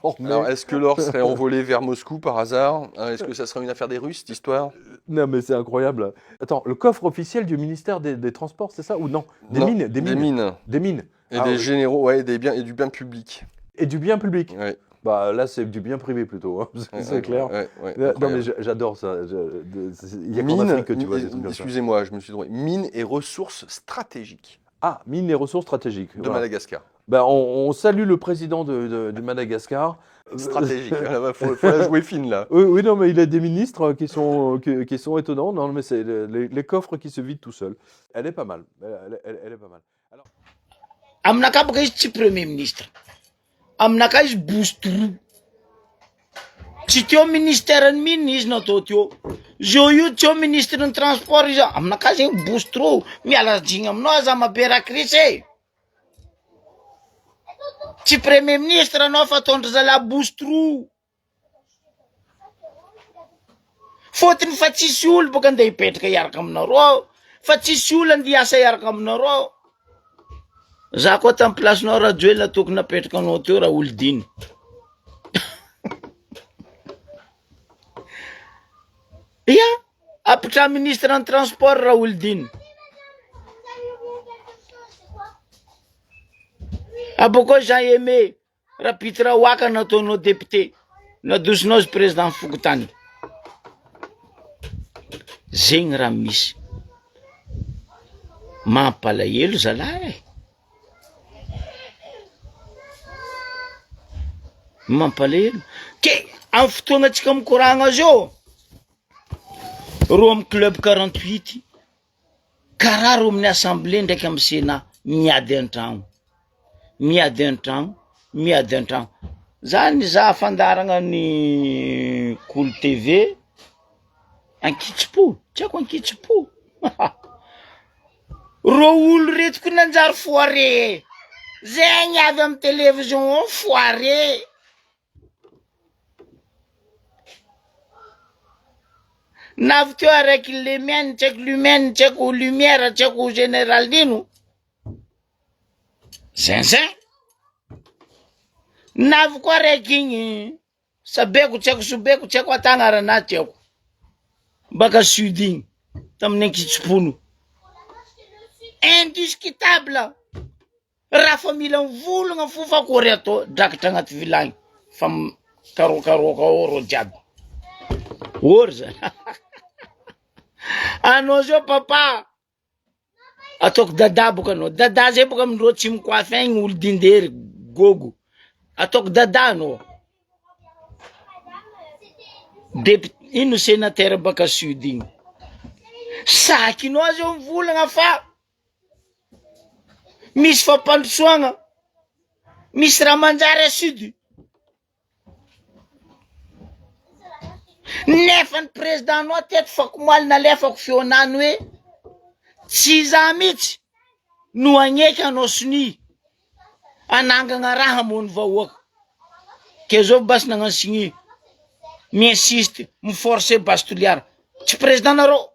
C: dormez.
B: Alors est-ce que l'or serait envolé vers Moscou par hasard Hein, Est-ce que ça serait une affaire des Russes, cette histoire
C: Non, mais c'est incroyable. Attends, le coffre officiel du ministère des Transports, c'est ça ou non Des
B: Non,
C: mines, des
B: Des
C: mines,
B: mines.
C: des mines.
B: Et
C: Ah,
B: des
C: oui.
B: généraux, ouais, des biens, et du bien public.
C: Et du bien public.
B: Ouais,
C: Bah là, c'est du bien privé plutôt, hein, c'est
B: ouais,
C: c'est clair.
B: ouais, ouais,
C: Non,
B: incroyable.
C: mais j'adore ça. Il y a qu'en
B: Mine,
C: Afrique que tu vois des trucs comme ça.
B: Excusez-moi, je me suis trompé. Mines et ressources stratégiques
C: Ah, mines et ressources stratégiques.
B: de
C: voilà.
B: Madagascar.
C: Bah, on salue le président de Madagascar.
B: Stratégique. Il faut la jouer fine là.
C: Oui, oui, non, mais il a des ministres qui sont étonnants. Non, mais c'est les coffres qui se vident tout seuls. Elle est pas mal. Elle est pas mal.
A: Aminakahy boka izy tsy premier ministre, aminakahy izy boost-roa, tsy teo ministère ny mine izy natao teo, zao io tsy eo ministre ny transport izy, aminakahy zegny boost-roa, miala jigny aminao aza mabe raha krisy e, tsy premier ministre anao fa ataondry zalahy boost-roa, fôtony fa tsisy olo boka andeha hipetraka hiaraka aminareo, fa tsisy olo andeha hiasa hiaraka aminareo. Za koa tamin'ny place-nao Rajoelina tokony napetraka anao teo raha olo diny. Ia, apitraha ministre ny transport raha olo diny. Abôkô Jean Aimé Rapitirahoaka nataonao député, nadosonao izy président fokontany. Zegny raha misy. Mampalahelo zalahy e. Mampalahelo. Ke amin'ny fotoagna antsika mikoragna zao, rô amin'ny club 48, karaha rô amin'ny assemblée ndraiky amin'ny sénat, miady an-tragno, miady an-tragno, miady an-tragno. Za nizaha fandaharagna ny Kolo TV, ankitsim-po, tsy haiko ankitsim-po, rô olo reto ko nanjary foire, zegny avy amin'ny télévision ao foire. Na avy teo araiky Lemien, tsy haiko Lumen, tsy haiko Lumière, tsy haiko Général nino, zinzin. Na avy koa araiky igny Sabeko, tsy haiko Sobeko, tsy haiko ata agnarana tsy haiko, baka sud igny, tamin'ny ankitsim-pono. Indiscutable. Raha fa mila mivolagna fo fa akory atao drakatra agnaty vilagny fa mikarokaroka ao rô jiaby. Ory zany. Anao zao papa ataoko dada boka anao, dada zay boka amindreo tsy mikoafy agny olo dindery gogo, ataoko dada anao. Depit- ino senateur baka sud igny. Sakinao zao mivolagna fa Misy fampandrosoagna, misy raha manjary à sud. Nefa ny président-nao teto fakomaly nalefako feonany hoe tsy za mihitsy no hagneky hanao sonia hanangagna raha hamono vahoaka. Ke zao basy nagnano signé, mi-insiste, mi-forcer base Toliara. Tsy président-nareo.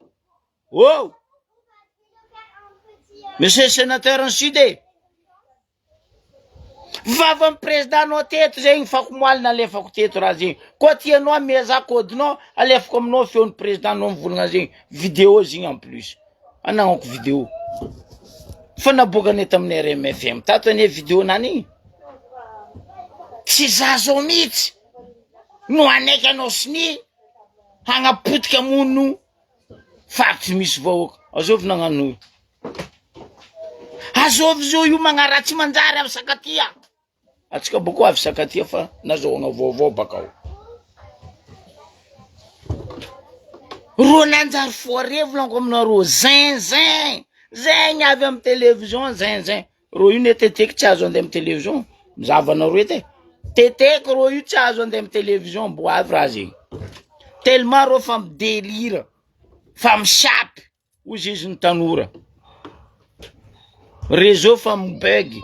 A: Oh! Monsieur sénateur ny sud e! Vavan'ny président nao teto zegny fakomoaly nalefako teto raha zegny. Koa tianao ameza code-nao alefako aminao feon'ny président nao mivolagna zegny. Vidéo zegny en plus. Anagnako vidéo. Fa naboakanay tamin'ny RMFM tato anie vidéo nany igny. Tsy za zao mihitsy no hanaiky anao sonia hagnapotika hamono faritry misy vahoaka. Azovy nagnano io? Azovy zao io magnaratsy manjary avy Sakatia. Atsika boko avy Sakatia fa nazahoagna vaovao bakao. Rô nanjary foire volaniko aminareo, zinzin, zegny avy amy télévision zinzin. Rô io ne teteky tsy azo andeha amy télévision, mizava anareo edy e, teteky rô io tsy azo andeha amy télévision mbô avy raha zegny, tellement rô fa midelira, fa misapy. Hozy izy ny tanora. Réseau fa mi-bug,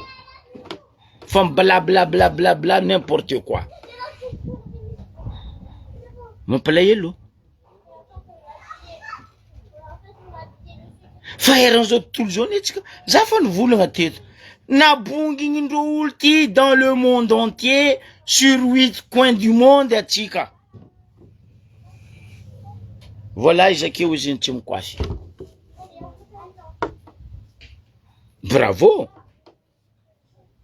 A: fa mi-blablablablabla n'importe quoi. Mampalahelo. Fa eran'izao tontolo izao anie tsika, za fa nivolagna teto, nabongignin-dreo olo ty dans le monde entier sur huit coins du monde atsika. Voilà izy akeo izy ny tsy mikoasy. Bravo!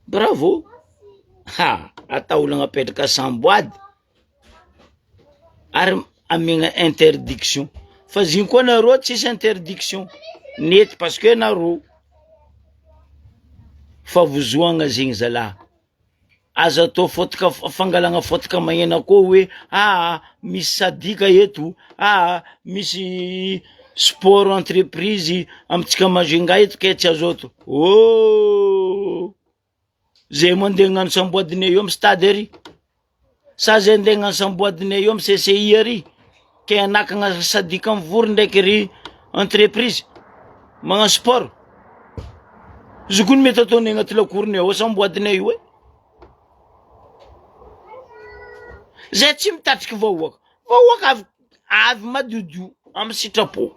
A: Bravo! Ha! Atahorana apetraka samboady ary amegna interdiction fa zigny koa nareo tsisy interdiction nety parce que nareo fa vozoagna zegny zalah. Aza atao fotaka fangalagna fotaka magnena koa hoe aa misy sadika eto, aa misy sport entreprise amintsika Majunga eto ke tsy azo atao, oh! Zay mandeha hagnano samboadinay eo amy stade ary. Sa zay ndeha hagnano samboadinay eo amy CCI ary ke hanakagna sadika mivory ndraiky ry entreprise magnano sport. Izy koa ny mety ataonay agnaty lakoronay ao samboadinay io e. Zay tsy mitatriky vahoaka, vahoaka avy avy madiodio amy sitrapo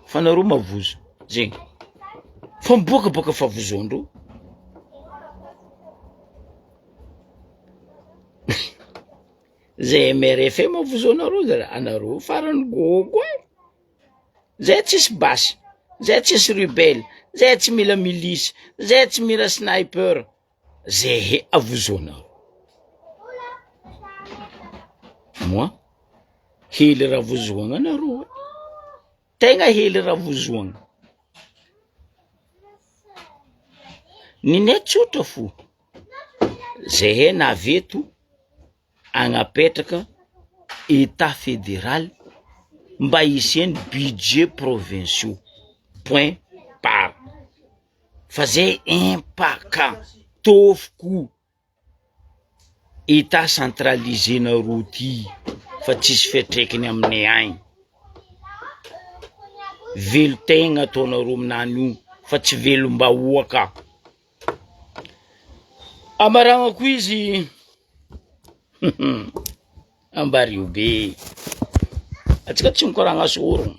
A: fa nareo mavozo zegny fa miboaka baka favozoandreo. Zay MRFM vozoanareo zala anareo farany gogo e, zay tsisy basy, zay tsisy rebelle, zay tsy mila milice, zay tsy mila sniper, zay he avozoanareo. Moi hely raha vozoagna anareo e. Tegna hely raha vozoagna. Ninay tsotra fo, zahay navy eto agnapetraka etat federal mba hisian'ny budget provinciaux, point barre, fa zay impaka tôfoko. Etat centralisé nareo ty fa tsisy fiatraikany aminay agny, velon-tegna ataonareo aminany io fa tsy velom-bahoaka, amaragnako izy ambario be, antsika tsy mikoragna sorogno,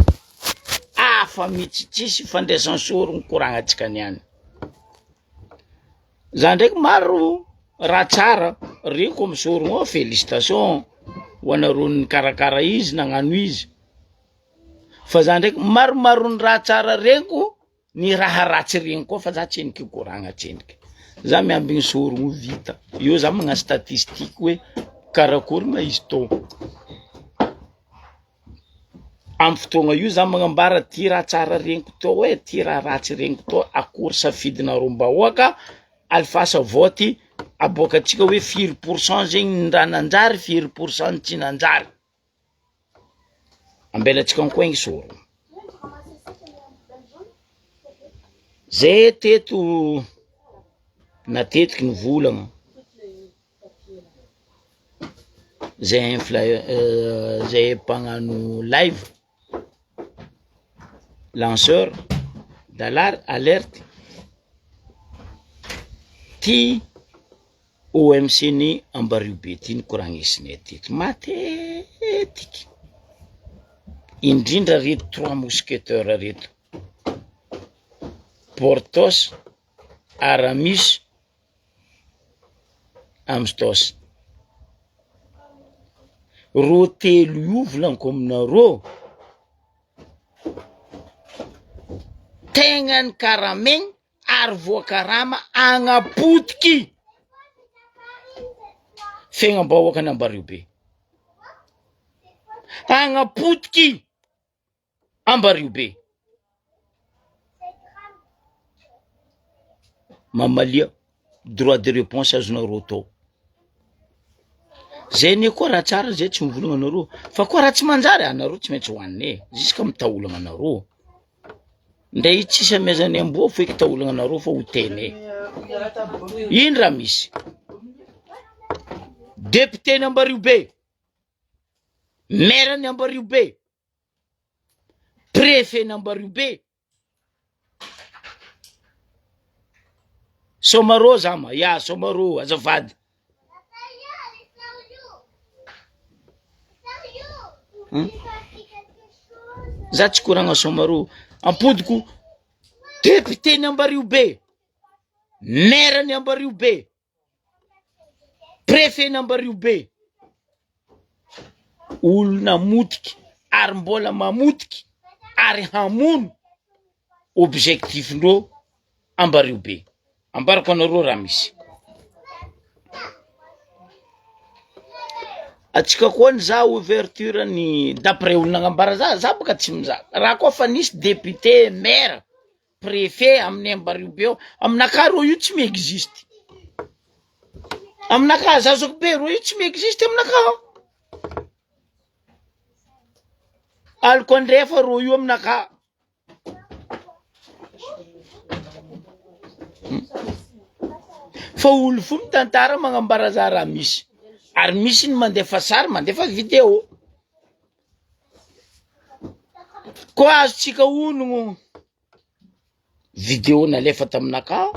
A: hafa mihitsy tsisy ifandraisan'ny sorogno koragnantsika niany. Za ndraiky maro raha tsara reko amy sorogno ao, felicitation ho anareo nikarakara izy nagnano izy, fa za ndraiky maromaro ny raha tsara reko ny raha ratsy regny koa fa za tsendriky hikoragna tsendriky, za miambigny sorogno vita, eo za magnano statistique hoe karakory ma izy tô. Amin'ny fotoagna io za magnambara ty raha tsara regniko tô e, ty raha ratsy regniko tô, akory safidinareo mbahoaka, alifasa vote aboakantsika hoe firy pour cent zegny ny raha nanjary, firy pour cent ny tsy nanjary, ambelantsika koa igny sorogno. Zay teto natetiky nivolagna. Zay infla zay mpagnano live, lanceur d'alar- alerte, ty OMC ny Ambariobe ty no koragnesinay teto matetiky, indrindra reto trois mousquetaires reto, Porthos, Aramis. Amstos. Rô telo io volaniko aminarô, tegna ny karamegny ary voakarama agnapotiky. Fiaignam-bahoaka ny Ambario be. Hagnapotiky Ambario be. Mamalia droit de réponse azonareo atao. Zay anie koa raha tsara zay tsy mivolagna anareo fa koa raha tsy manjary anareo tsy maintsy hohanina e, jusque amy taolagna anareo. Ndray io tsisy amezan'ny amboa foiky taolagna anareo fa ho tena e. Ino raha misy? Député-n'i Ambario be, maire-n'i Ambario be, préfet-n'i Ambario be, Somarô zama, ya Somarô azafady. Hmm? Za tsy koragna Somarô, ampodiko député-n'i Ambario be, maire-n'i Ambario be. Préfet n'Ambario be, olona motiky ary mbola mamotiky ary hamono objectif ndreo Ambario be. Ambarako anareo raha misy. Atsika koa nizaha ouverture ny d'après olona nagnambara za, za boka tsy mizaha, raha koa fa nisy député, maire, Préfet amin'ny Ambario be ao, aminakahy rô io tsy mi-existe, aminakahy zazako be rô io tsy mi-existe aminakahy, aliko andrefa rô io aminakahy. Fa olo fo mitantara magnambara za raha misy, ary misy ny mandefa sary mandefa video. Koa azontsika onogno video nalefa taminakahy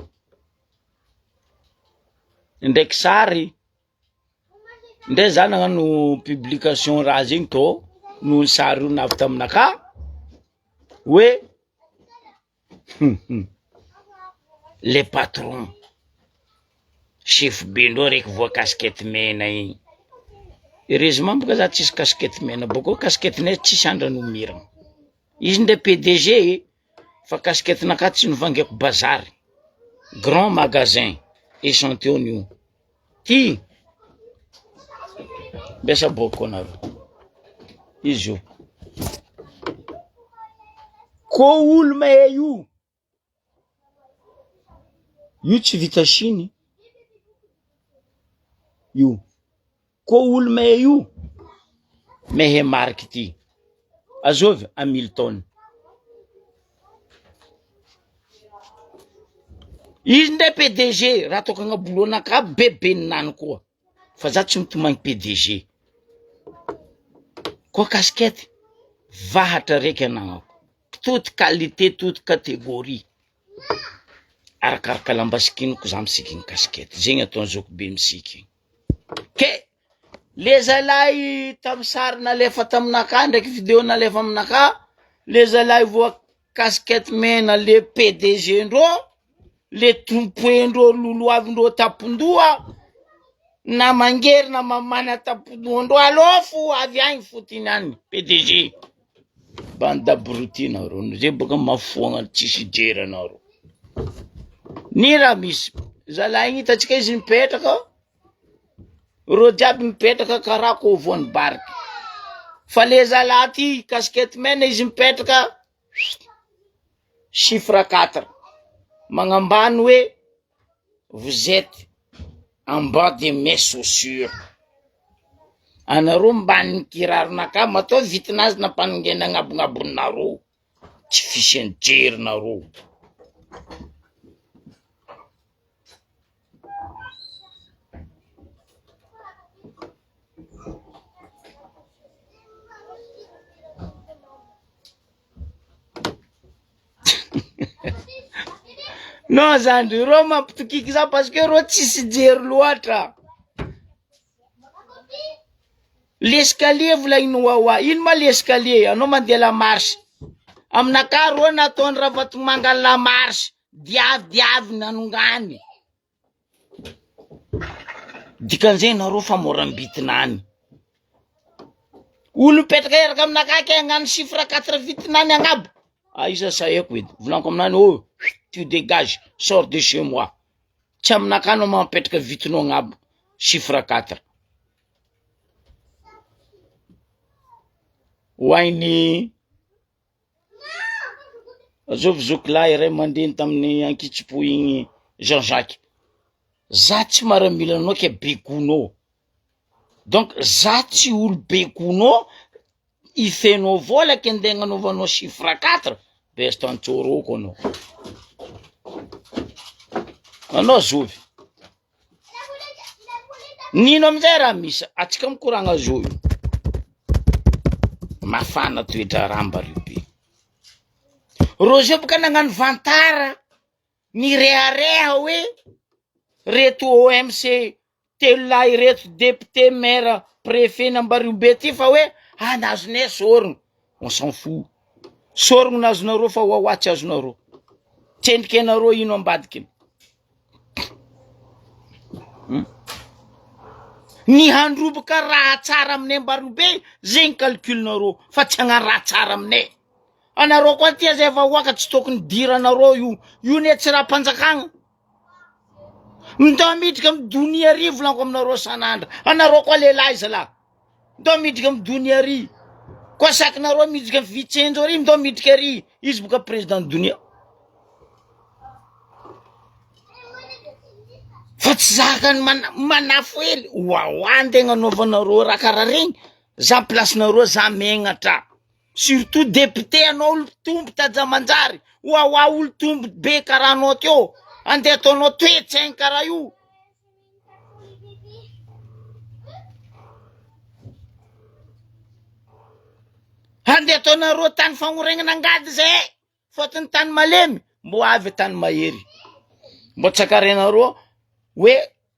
A: ndraiky sary ndray za nagnano publication raha zegny tô noho ny sary io navy taminakahy hoe Le patron, chef be ndreo raiky voa casquette mena igny, heureusement boka za tsisy casquette mena, bôkeo casquette-nay tsisy andra nomirana, izy ndray PDG fa casquette-nakahy tsy novangaiko bazary, grand magasin echantillon io, ty mbesa bôko anareo, izy io. Ko olo mahay io, io tsy vita chine io, ko olo mahay io mahay mariky ty, azovy Hamilton, izy ndray PDG raha ataoko agnabolohana bebe ninany koa. Fa za tsy mitomagny PDG. Koa casquette vahatra raiky anagnako, toute qualité toute catégorie, arakaraka lamba sikiniko za misikigny casquette, zegny ataon'ny zokibe misikigny, ke le zalahy tamy sary nalefa taminakahy ndraiky video nalefa aminakahy, le zalahy voa casquette mena le PDG ndrô, le tompoendreo lolohavindreo tampon-doha na mangery na mamana tampon-dohandreo aleo fo avy agny fotony agny PDG bande d'abruti nareo zay boka mahafoagna tsisy jery anareo ny raha misy zalahy igny hitantsika izy mipetraka reo jiaby mipetraka karaha ko voan'ny bariky fa le zalahy ty casquette mena izy mipetraka Chiffre 4, magnambany hoe vous etes en bas de mes chaussures, anareo mbanin'ny kiraronakahy matoa vitinazy nampanongena agnabonabonareo, tsy fisian'ny jerinareo. Non zandry, reo mampitokiky za parce que reo tsisy jery loatra. L'escalier volagniny Wawa, ino ma l'escalier? Anao mandeha la marche. Aminakahy reo nataon'i Ravatomanga la marche, diavy diavy nanongany. Dikan'izay nareo fa morambitina any. Olo mipetraka hiaraka aminakahy ke hagnano chiffre quatre vitina any agnabo. Aiza saheko edy, volaniko aminany oh tu dégage, sors de chez moi. Tsy aminakahy anao mampipetraka vitinao agnabo chiffre quatre. Ho hain'ny Azovy zoky lahy ray aman-dreny tamin'ny ankitsipo igny Jean Jacques. Za tsy maramilanao ke bekonao. Donc za tsy olo bekonao ifenao vola ke ndeha agnanaovanao chiffre quatre, besta antsôrôko anao. Anao zovy? Nino amizay raha misy atsika mikoragna zo io. Mafana toe-draharaha Ambario be. Roger boka nagnano vantara nirehareha hoe reto OMC telo lahy ireto député maire préfet n'Ambario be ty fa hoe ah nazonay sorogno. On s'en fout. Sorogno nazonareo fa wawa tsy azonareo. Tsendriky anareo ino ambadikiny. Ny handroboka raha tsara aminay Ambarobe zegny calcul-nareo fa tsy hagnano raha tsara aminay. Anareo koa tia zay vahoaka tsy tokony idiranareo io, io ne tsy raha-panjakagna. Ndao miditra amy donia ary volaniko aminareo sanandra, anareo koa lehilahy zalahy. Ndao miditra amy donia ary, koa sakinareo miditra amy vitsenjo ary ndao miditra ary, izy boka président donia. Fa tsy zakany mana- manafo hely, wawa nde agnanaovanareo raha karaha regny, za place-nareo za megnatra, surtout député anao olo tombo tajamanjary, wawa olo tombo be karaha anao teo, andeha ataonao toe-tsaigny karaha io. Andeha ataonareo tany fagnoregnana angady zay. Fôtony tany malemy mbô avy tany mahery, mbô tsakarenareo hoe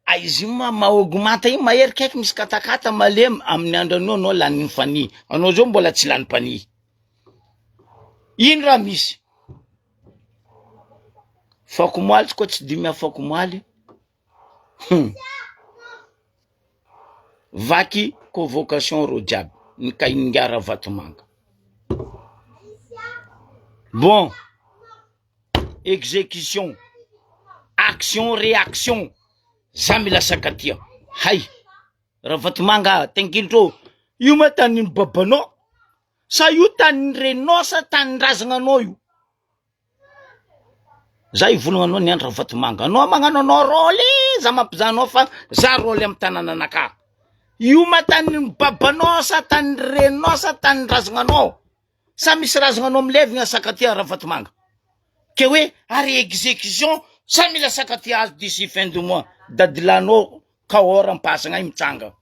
A: aizy io ma maogmanta io mahery kaiky misy katakata malemy amin'ny andro anio anao lanin'ny fanihy, anao zao mbola tsy lany panihy, ino raha misy? Afakomaly tsy koa tsy dimy afakomaly, hum vaky convocation reo jiaby ny kain'ingahy Ravatomanga. Bon, exécution, action réaction, za mila sakatia, hay Ravatomanga tengilitro ô, io ma tanin'ny babanao sa io tanin'ny reninao sa tanin-drazananao io? Za hivolagna anao niany Ravatomanga, anao magnano anao rôle za mampizaha anao fa za rôle amy tanànanakahy, io ma tanin'ny babanao sa tanin'ny reninao sa tanin'ny razagnanao sa misy razagnanao milevigna sakatia Ravatomanga? Ke hoe ary execution sa mila sakatia azo d'ici fin du mois, dadilanao Cahors ampasagna ay mitsanga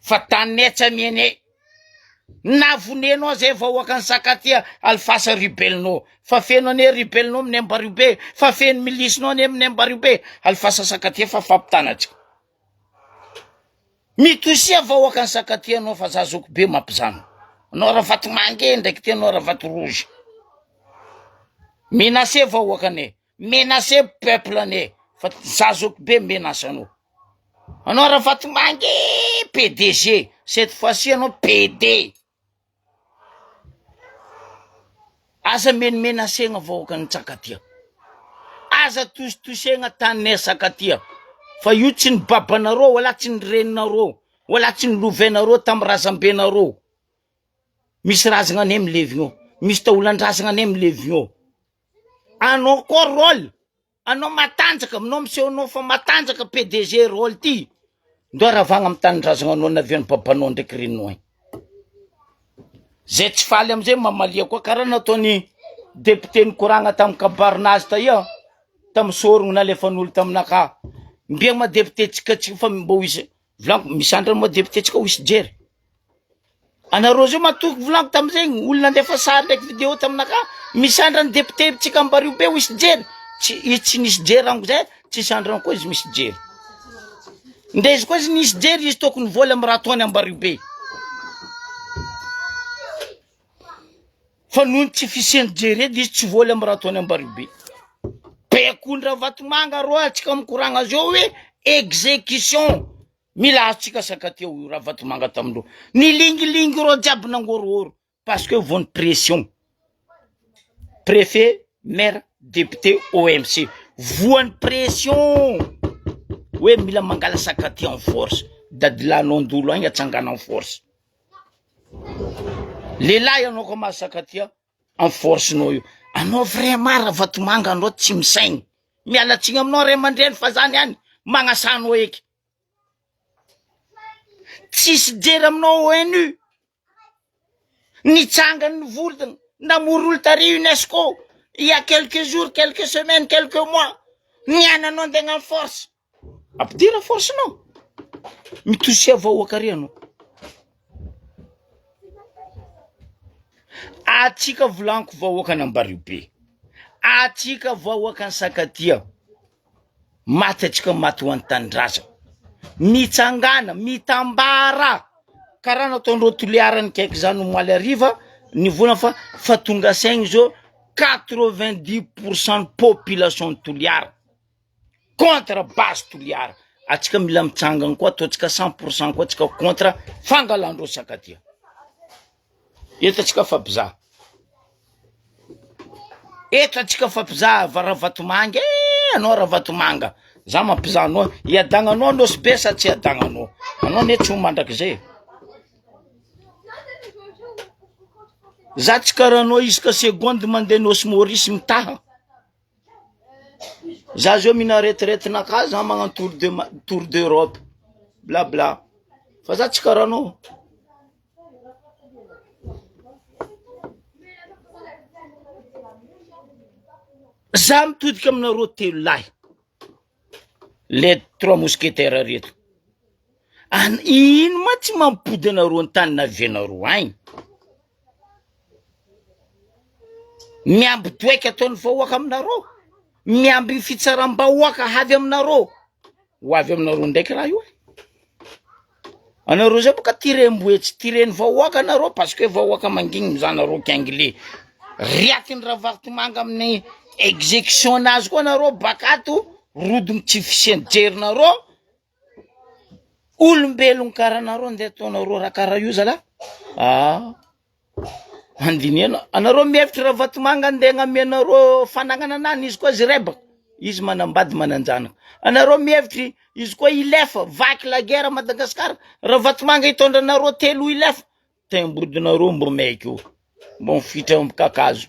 A: fa taninay tsy amianay na vonenao zay vahoakan'i Sakatia alifasa ribelnao fa feno anie ribelnao aminay Ambariobe fa feno milisinao anie aminay Ambariobe alifasa Sakatia fa fampitana antsika mitosia vahoakan'i Sakatia anao fa za zoky be mampizana anao Ravatomanga e ndraiky ty anao Ravato rouge menacé vahoakanay Menace peuple anie fa za zoky be menace anao. Anao Ravatomanga e PDG cette fois ci anao PD. Aza menomenasegna vahoakan'i Tsakatia. Aza tositosegna taninay Sakatia fa io tsy ny babanareo wala tsy ny reninareo wala tsy ny lovainareo tamy razambenareo. Misy razagna anay milevigna ao, misy taolan-drazagna anay milevigna ao. Anao koa rôle, anao matanjaka, aminao miseho anao fa matanjaka PDG rôle ty, ndao ravagna amy tanindrazagna anao navian'ny babanao ndraiky reninao agny. Zay tsy faly amizay mamalia koa karaha nataony député nikoragna tamy kabarinazy taia, tamy sorogno nalefan'olo taminakahy, mbia ma député tsika tsy fa mbô hisy Volaniko, misy andro moa député tsika ho hisy jery. Anareo zao matoky volaniko tamizegny, olo nandefa sary ndraiky vidéo taminakahy, misy andra ny député tsika ambario be ho hisy jery. Tsy izy tsy nisy jery rango zay, tsisy andrany koa izy misy jery. Ndre izy koa izy nisy jery izy tokony vola amy raha ataony ambario be. Fa noho ny tsy fisian'ny jery edy izy tsy vola amy raha ataony ambario be. Baikon-dRavatomanga rô atsika mikoragna zao hoe exécution mila azontsika saka teo io Ravatomanga tamindreo nilingilingy rô jiaby nangorohoro parce que voan'ny pression préfet maire député OMC voan'ny pression hoe mila mangala sakaty en force dadilahy anao andolo agny atsangana en force. Lehilahy anao ko mahasaka aty am force nao io. Anao vraiment Ravatomanga anao tsy misaigny. Miala tsigny aminao ray aman-dreny fa zany ihany magnasa anao eky. Tsisy jery aminao ONU. Nitsangany ny volony namory olo tary UNESCO il y a quelques jours, quelques semaines, quelques mois. Niany anao andeha hagnano force. Ampidira force nao. Mitosia vahoaka ary anao. Atsika volaniko vahoaka an'Ambariobe. Atsika vahoaka an'Sakatia. Maty atsika maty ho an'ny tanindrazana. Mitsangàna, mitambara. Karaha nataondreo Toliara nikaiky zany omaly hariva, nivolagna fa fa tonga saigny zao 90 pourcent population ny Toliara contre base Toliara. Atsika mila mitsangana koa ataontsika 100 pourcent koa atsika contre fangalandreo Sakatia. Eto atsika fa mpizaha. Eto atsika fa mpizaha va Ravatomanga eh, anao Ravatomanga. Za mampizaha anao, hiadagnanao Nosy Be sa tsy hiadagnanao? Anao anie tsy ho mandrakizay e. Za tsy karaha anao isaka seconde mandeha Nosy Maurice mitaha. Za zao mihina retraite-nakahy za magnano tour de ma- tour d'Europe, bla bla, fa za tsy karaha anao. Za mitodika aminareo telo lahy, les trois mousquetaires reto, an- ino ma tsy mampody anareo an-tany navianareo agny? Miamby doeky ataon'ny vahoaka aminareo, miamby ny fitsaram-bahoaka avy aminareo, ho avy aminareo ndraiky raha io e. Anareo zay boka tirem-boetsy, tiren'ny vahoaka anareo parce que vahoaka mangigny mizaha anareo k'anglais. Riakin'i Ravatomanga amin'ny execution nazy koa anareo bakato, rodogno tsy fisian'ny jerinareo. Olombelogno karaha anareo ndeha ataonareo raha karaha io zalahy ah! Andinihana, anareo mihevitra Ravatomanga ndeha agnamia anareo fanagnana anany izy koa izy rebaka, izy manambady manan-janaka, anareo mihevitry izy koa hilefa vaky la guerre à Madagascar, Ravatomanga hitondra anareo telo hilefa, tembodinareo mbo maiky io, mbo mifitra eo kakazo,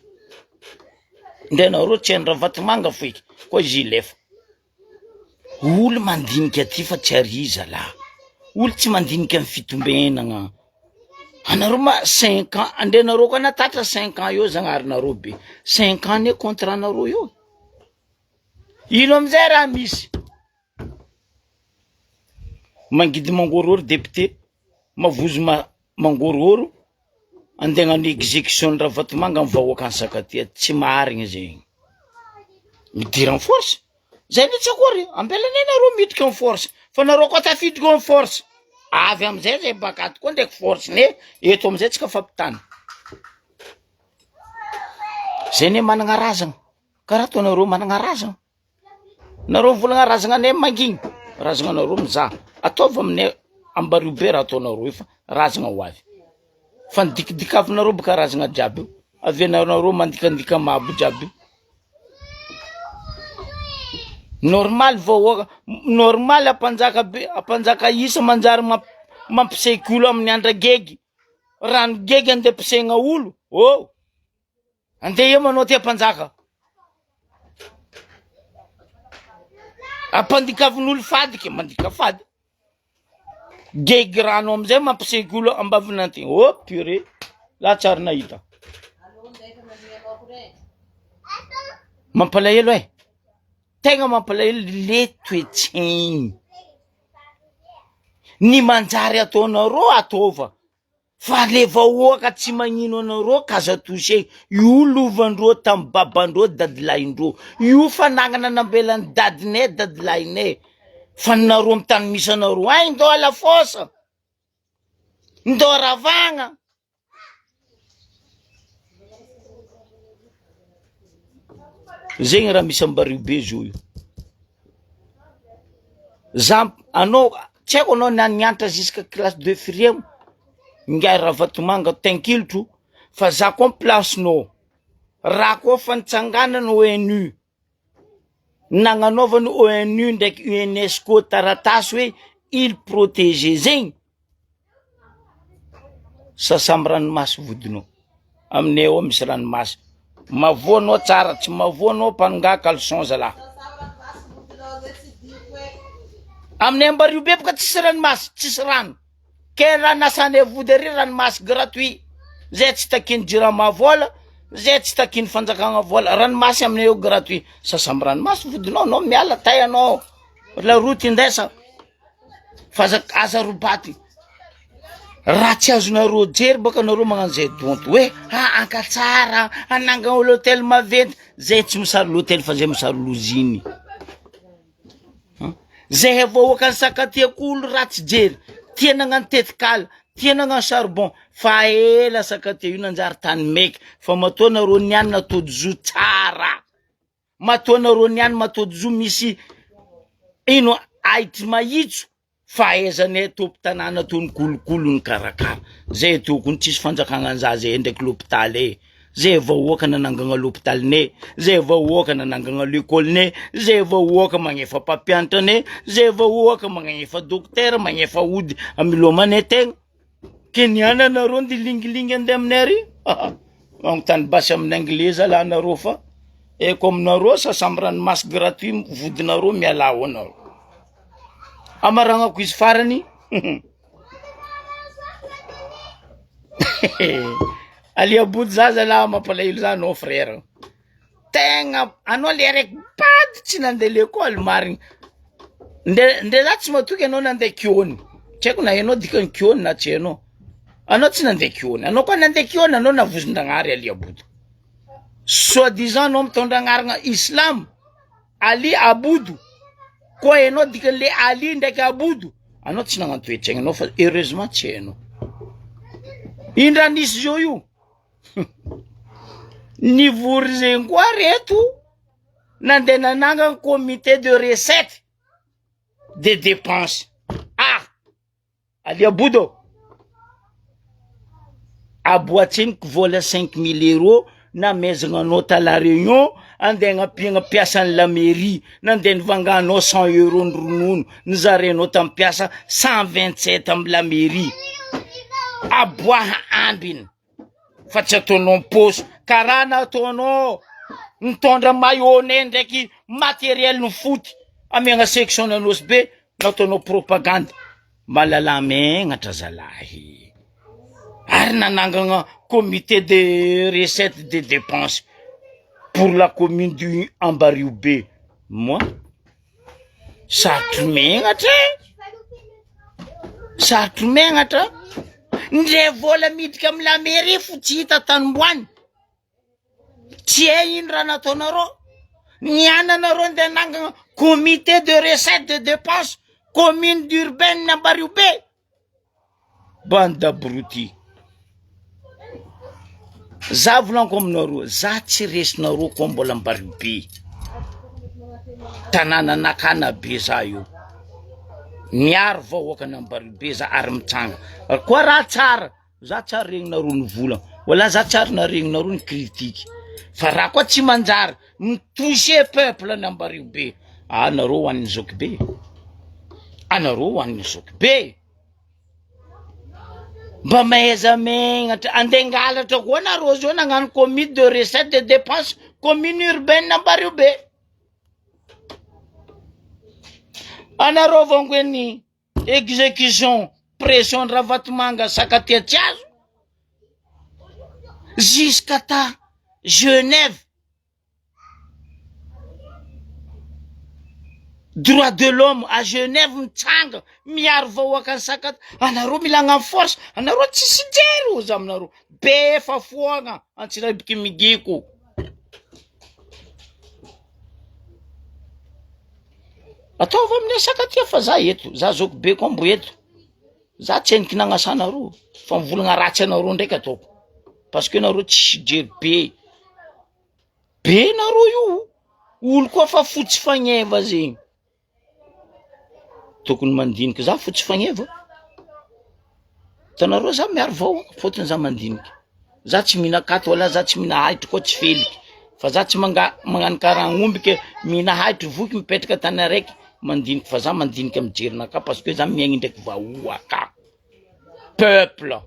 A: ndre nareo tsy hain-dRavatomanga foiky koa izy hilefa. Olo mandinika aty fa tsy ary zalahy, olo tsy mandinika ny fitombenagna, anareo ma cinq ans, andre nareo koa nahatratra cinq ans eo zagnaharinareo be, cinq ans anie contrat nareo eo, ino amizay raha misy, mangidy mangorohoro député, mavozo ma- mangorohoro, Andeha hagnano execution ny Ravatomanga ny vahoaka any Sakatia, tsy marigny zegny. Midira en force? Zay mihitsy akory, ambelanay nareo miditra en force, fa nareo koa tafiditra en force. Avy amizay zay baka ato koa ndraiky force ne, eto amizay tsika fampitana. Zay ne managna razagna, karaha ataonareo managna razagna. Nareo mivolagna razagna anay mangigny, razagna anareo mizaha, ataovy aminay ambario be raha ataonareo io fa razagna ho avy, fa ny dikidikavinareo boka razagna jiaby io, avianareo mandikandika mabo jiaby io, normal vahoaka, normal ampanjaka be, ampanjaka isa manjary mamp- mampiseky olo amin'ny andra gegy, rano gegy andeha ampisegna olo, oh! Andeha eo manao ty mpanjaka. Ampandikavin'olo fady ke mandika fady. Gegy rano amizay mampiseky olo ambavinanty. Oh purée, la tsary nahita. Mampalahelo eh. Tegna mampalahelo le toetsaigny. Ny manjary ataonareo ataova. Fa le vahoaka tsy magnino anareo k'aza toucher, io lovandreo tam babandreo dadilahindreo, io fanagnana nambelan'i dadinay dadilahinay, fa nareo am tany misy anareo agny ndao alafosa, ndao ravagna. Zegny raha misy ambario be zao io. Za anao tsy haiko anao na nianatra jusqu'à classe de firy ingahy Ravatomanga tenkilotro fa za koa place-nao raha koa fa nitsanganana ONU nagnanaovana ONU ndraiky UNESCO taratasy hoe île protégée zegny. Sasamy ranomasy vodinao. Aminay ao misy ranomasy. Mavoa anao tsara, tsy mavoa anao mpanongaha caleçon zalahy. Aminay Ambariho be boka tsisy ranomasy, tsisy rano. Ke raha nasanay vody ary ranomasy gratuit. Zay tsy takian'ny jirama vola, zay tsy takian'ny fanjakagna vola. Ranomasy aminay ao gratuit. Sasamy ranomasy vodinao, anao miala tay anao. La route indesa. Fa aza aza robaty. Raha tsy azonareo jery bôka anareo magnano zay donto hoe ha ankatsara hanangana l'hôtel maventy zay tsy misary l'hôtel fa zay misary loziny. Zay vahoakan'i Sakatia koa olo ratsy jery, tia nagnano tetikala, tia nagnano charbon fa ela Sakatia io nanjary tany maiky fa matoa nareo niany natody zo tsara. Matoa nareo niany matoa zo misy ino ahitry mahitso fahaizanay tompo tanàna toy ny kolokolo ny karakara zay tokony tsisy fanjakagna anza zay ndraiky l'hôpital e zay vahoaka nanangagna l'hôpitalinay zay vahoaka nanangagna l'école-nay zay vahoaka magnefa mpampianatra anay zay vahoaka magnefa dokotera magnefa ody amilomanay tegna Ke niany anareo ndilingilingy andeha aminay ary Magnontany basy amin'ny anglais zalahy nareo fa haiko aminareo sasa amy ranomasy gratuit vodinareo mialà ao nareo. Amaragnako izy farany Alia body za zalahy mampalahelo za anao frère. Tegna anao le araiky bado tsy nandeha lekôly marigny, nde ndre za tsy matoky anao nandeha kiôny, tsy haiko na hainao dikany kiôny na tsy hainao, anao tsy nandeha kiôny, anao koa nandeha kiôny anao navozon-dragnahary Ali Abodo, soit disant anao mitondra agnarana islam Ali Abodo, koa hainao dikan'le Ali ndraiky Abodo, anao tsy nagnano toe-tsaigna anao fa heureusement tsy hainao, ino raha nisy zao io. Nivory zegny koa reto nandeha nanangana comité de recette de dépense. Ah! Alia Bodo, aboatseniko vola 5000 euros namezagna anao ta la Réunion andeha agnampiagna mpiasan'ny la mairie, nandeha nivanganao 100 euros ny ronono nizarainao tamin'ny mpiasa 127 amin'ny la mairie. Aboaha ambiny. fa tsy ataonao am-paosy karaha nataonao nitondra mayonnaise ndraiky matériel ny foot amiagna section Anosibe be nataonao propagande malalà megnatra zalahy ary nanangana comité de recette de dépense pour la commune du Ambariobe moi Sarotro megnatra e! Sarotro megnatra, ndre vola miditra amy la mairie fo tsy hita tanimboany, tsy hay ino raha nataonareo, ny ananareo ndeha hanangana comité de recette de dépense commune d'urbaine Ambariobe. Bande d'abrutis. Za volaniko aminareo, za tsy resinareo koa mbola Ambaribe. Tanàna nakana be za io. Miaro vahoakan'Ambaribe za ary mitsanga. Koa raha tsara, za tsy ary regninareo nivolagna, wala za tsy ary naregninareo ni-critique. Fa raha koa tsy manjary, mi-toucher peuple ny Ambaribe, anareo ho an'ny zokibe, anareo ho an'ny zokibe. Mba mahaiza megnatra, andeha hangalatra koa nareo zao nagnano comite de recette de dépense commune urbaine Ambaribe. Anareo vangoen'ny execution pression Ravatomanga Sakatia tsy azo jusqu'à ta Genève Droit de l'homme à Genève mitsanga miaro vahoakan'i Sakata, anareo mila agnano force, anareo tsisy jery ozy aminareo, be efa foagna Antsirabiky migiko. Ataovy aminay Sakatia fa za eto, za zoky be koa mbo eto, za tsy heniky nagnasa anareo fa mivolagna ratsy anareo ndraiky ataoko parce que nareo tsisy jery be. Be nareo io, olo koa fa fotsy fagneva zegny, tokony mandiniky za fotsy fagneva, hitanareo za miaro vahoaka fôtony za mandiniky, za tsy mihina akato wala za tsy mihina ahitry koa tsy feliky, fa za tsy manga- magnano karaha agnomby ke mihina ahitry voky mipetraka an-tany araiky mandiniky fa za mandiniky amy jerinakahy parce que za miaigny ndraiky vahoaka, peuple.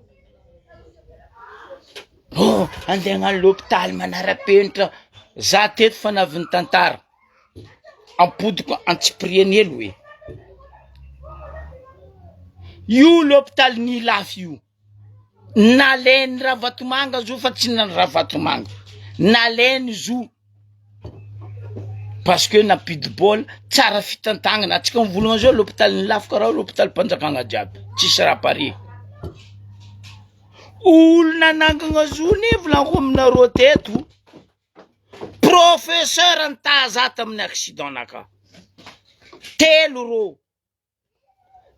A: Oh, andeha hagnano l'hôpitaly manara-penitra. Za teto fa navy nitantara. Ampodiko antsipiriany hely hoe. Io l'hôpitaly Nilafy io. Nalain'i Ravatomanga zo fa tsy nan'i Ravatomanga. Nalainy zo. Parce que nampidi-bola, tsara fitantagnana. Antsika mivolagna zao l'hôpital Nilafy karaha l'hôpitalim-panjakagna jiaby. Tsisy raha pare. Olo nanangana zo ne volaniko aminareo teto, professeur nitaza tamin'ny accident naka. Telo rô.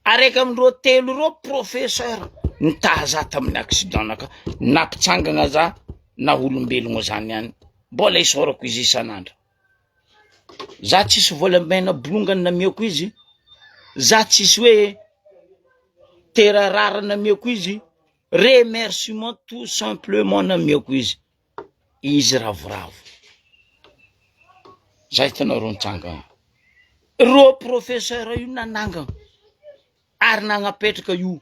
A: Araiky amindreo telo reo professeur nitaza tamin'ny accident naka, nampitsangana za na olombelogno zany ihany, mbola isaorako izy isan'andro. Za tsisy volamena bolongany namiako izy, za tsisy hoe tera rara namiako izy, remerciement tout simplement namiako izy, izy ravoravo. Za hitanareo nitsangana, reo professeur io nanangana ary nagnapetraka io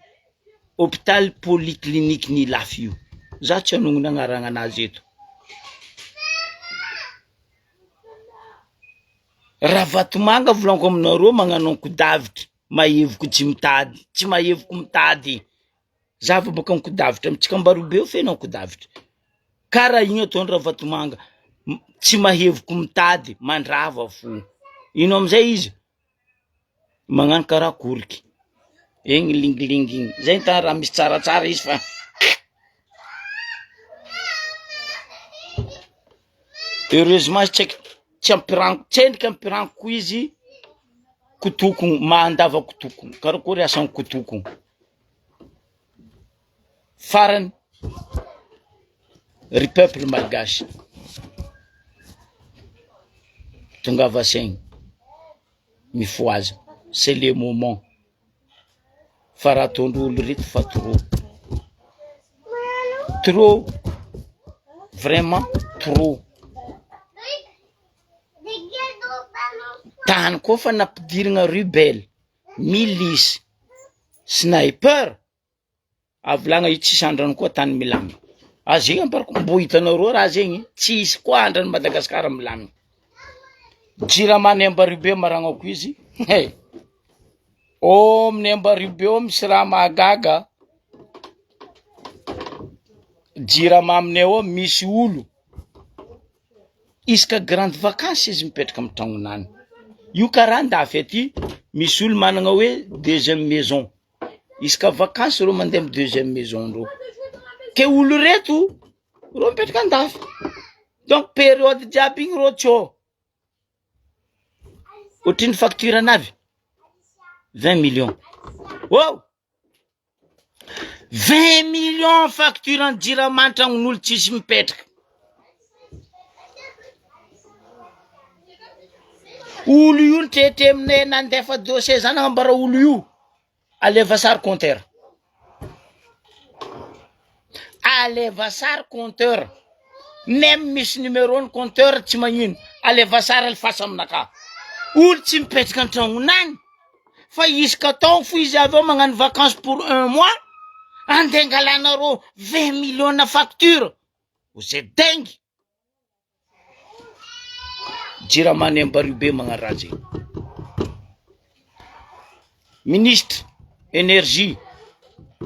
A: hôpital polyclinique n'Ilafy io, za tsy hanonona agnarana anazy eto. Ravatomanga volaniko aminareo magnano ankodavitry mahevoko tsy mitady, tsy mahevoko mitady, za vao boaka ankodavitry amintsika Ambarobe io feno ankodavitry, karaha igny ataon'i Ravatomanga, tsy mahevoko mitady mandrava fo, ino amizay izy magnano karaha koriky, egny lingilingy igny, zay ny tany raha misy tsaratsara izy fa heureusement izy tsy haiko tsy ampirango tsendriky ampirango koa izy kotokony mandava kotokony karakôry asan'ny kotokony farany ry peuple malgache tongava saigny mifohaza c'est le moment fa raha ataondreo olo reto fa trop trop vraiment trop tany koa fa nampidirina rubel milisy sniper avolagna io tsisy andrano koa tany milamina ah zegny ambarako mbo hitanareo raha zegny tsisy koa andrano Madagasikara milamina jirama any Ambaribe maragnako izy he ô amin'ny Ambaribe ao misy raha mahagaga jirama aminay ao misy olo Isaka grande vacance izy mipetraka amin'ny tragnonany, io karaha andafy aty misy olo managna hoe deuxième maison, isaka vacance reo mandeha amy deuxième maison ndreo, ke olo reto reo mipetraka andafy, donc période jiaby igny reo tsy ao, ohatrino facture anavy? Vingt millions, oh! 20 millions facture ny jirama an-tragnon'olo tsisy mipetraka. Olo io nitretremine nandefa dossier zany agnambara olo io, aleva sary compteur, aleva sary compteur, même misy numéro ny compteur tsy magnino, aleva sary alefaso aminakahy, olo tsy mipetraka an-tragnonany. Fa isaka taogno fo izy avy eo magnano vacance pour un mois, andeha angalanareo 20 millions na facture, vous êtes dingue! Jirama any Ambaribe magnano raha zegny. Ministre énergie,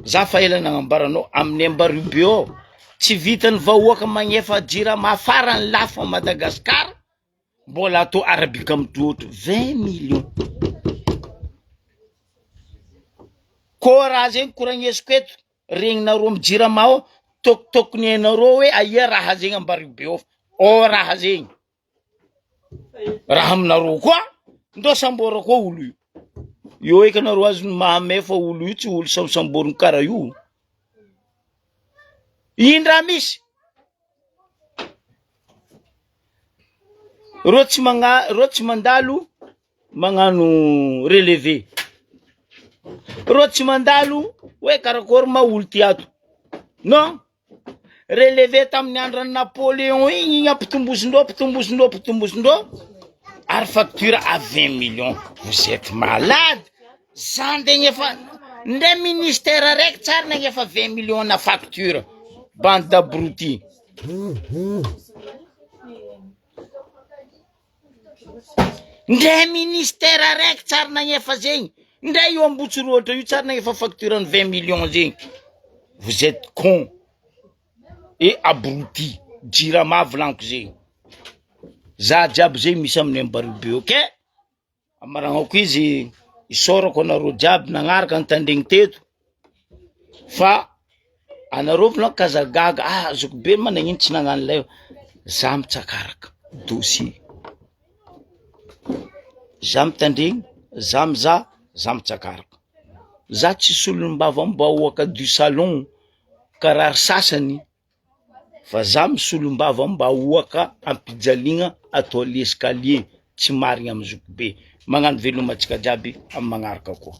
A: za fa ela nagnambaranao amin'ny Ambaribe ao, tsy vitan'ny vahoaka magnefa jirama farany lafo à Madagascar, Mbola atao arabika mitroatro 20 millions. Koa raha zegny koragnesiko eto, regninareo amy jirama ao, tokotokony hainareo hoe aia raha zegny Ambaribe ao, ao raha zegny, raha aminareo koa, ndao sambôra koa olo io, eo eky anareo azony mahamay fa olo io tsy olo sambosamboriny karaha io, ino raha misy? Reo tsy magna- reo tsy mandalo magnano relevé, reo tsy mandalo hoe karakôry ma olo ty ato, non relevé tamin'ny andron'i Napoléon igny igny ampitombosindreo ampitombosindreo ampitombosindreo ary facture à 20 millions, vous êtes malade, zany ndregny efa ndre ministère araiky tsary nagnefa 20 millions na facture. Bande d'abrutis. Ndray ministère araiky tsary nagnefa zegny, ndray io Ambotsirohatra io tsary nagnefa facture ny 20 millions zegny. Vous êtes con et abruti. Jirama volaniko zegny. Za jiaby zegny misy amin'ny Ambaribe ok? Amaragnako izy, isaorako anareo jiaby nagnaraka nitandregny teto fa anareo volagno k'aza gaga, ah zokibe ma nagnino tsy nagnano lay, za mitsakaraka dossier, za mitandregny, za mizaha, za mitsakaraka, za tsy solombavambahoaka du salon karaha ry sasany. Fa za misolombavam-bahoaka ampijaliagna atao l'escalier tsy marigna am zokibe. Magnano veloma antsika jiaby am magnaraka koa.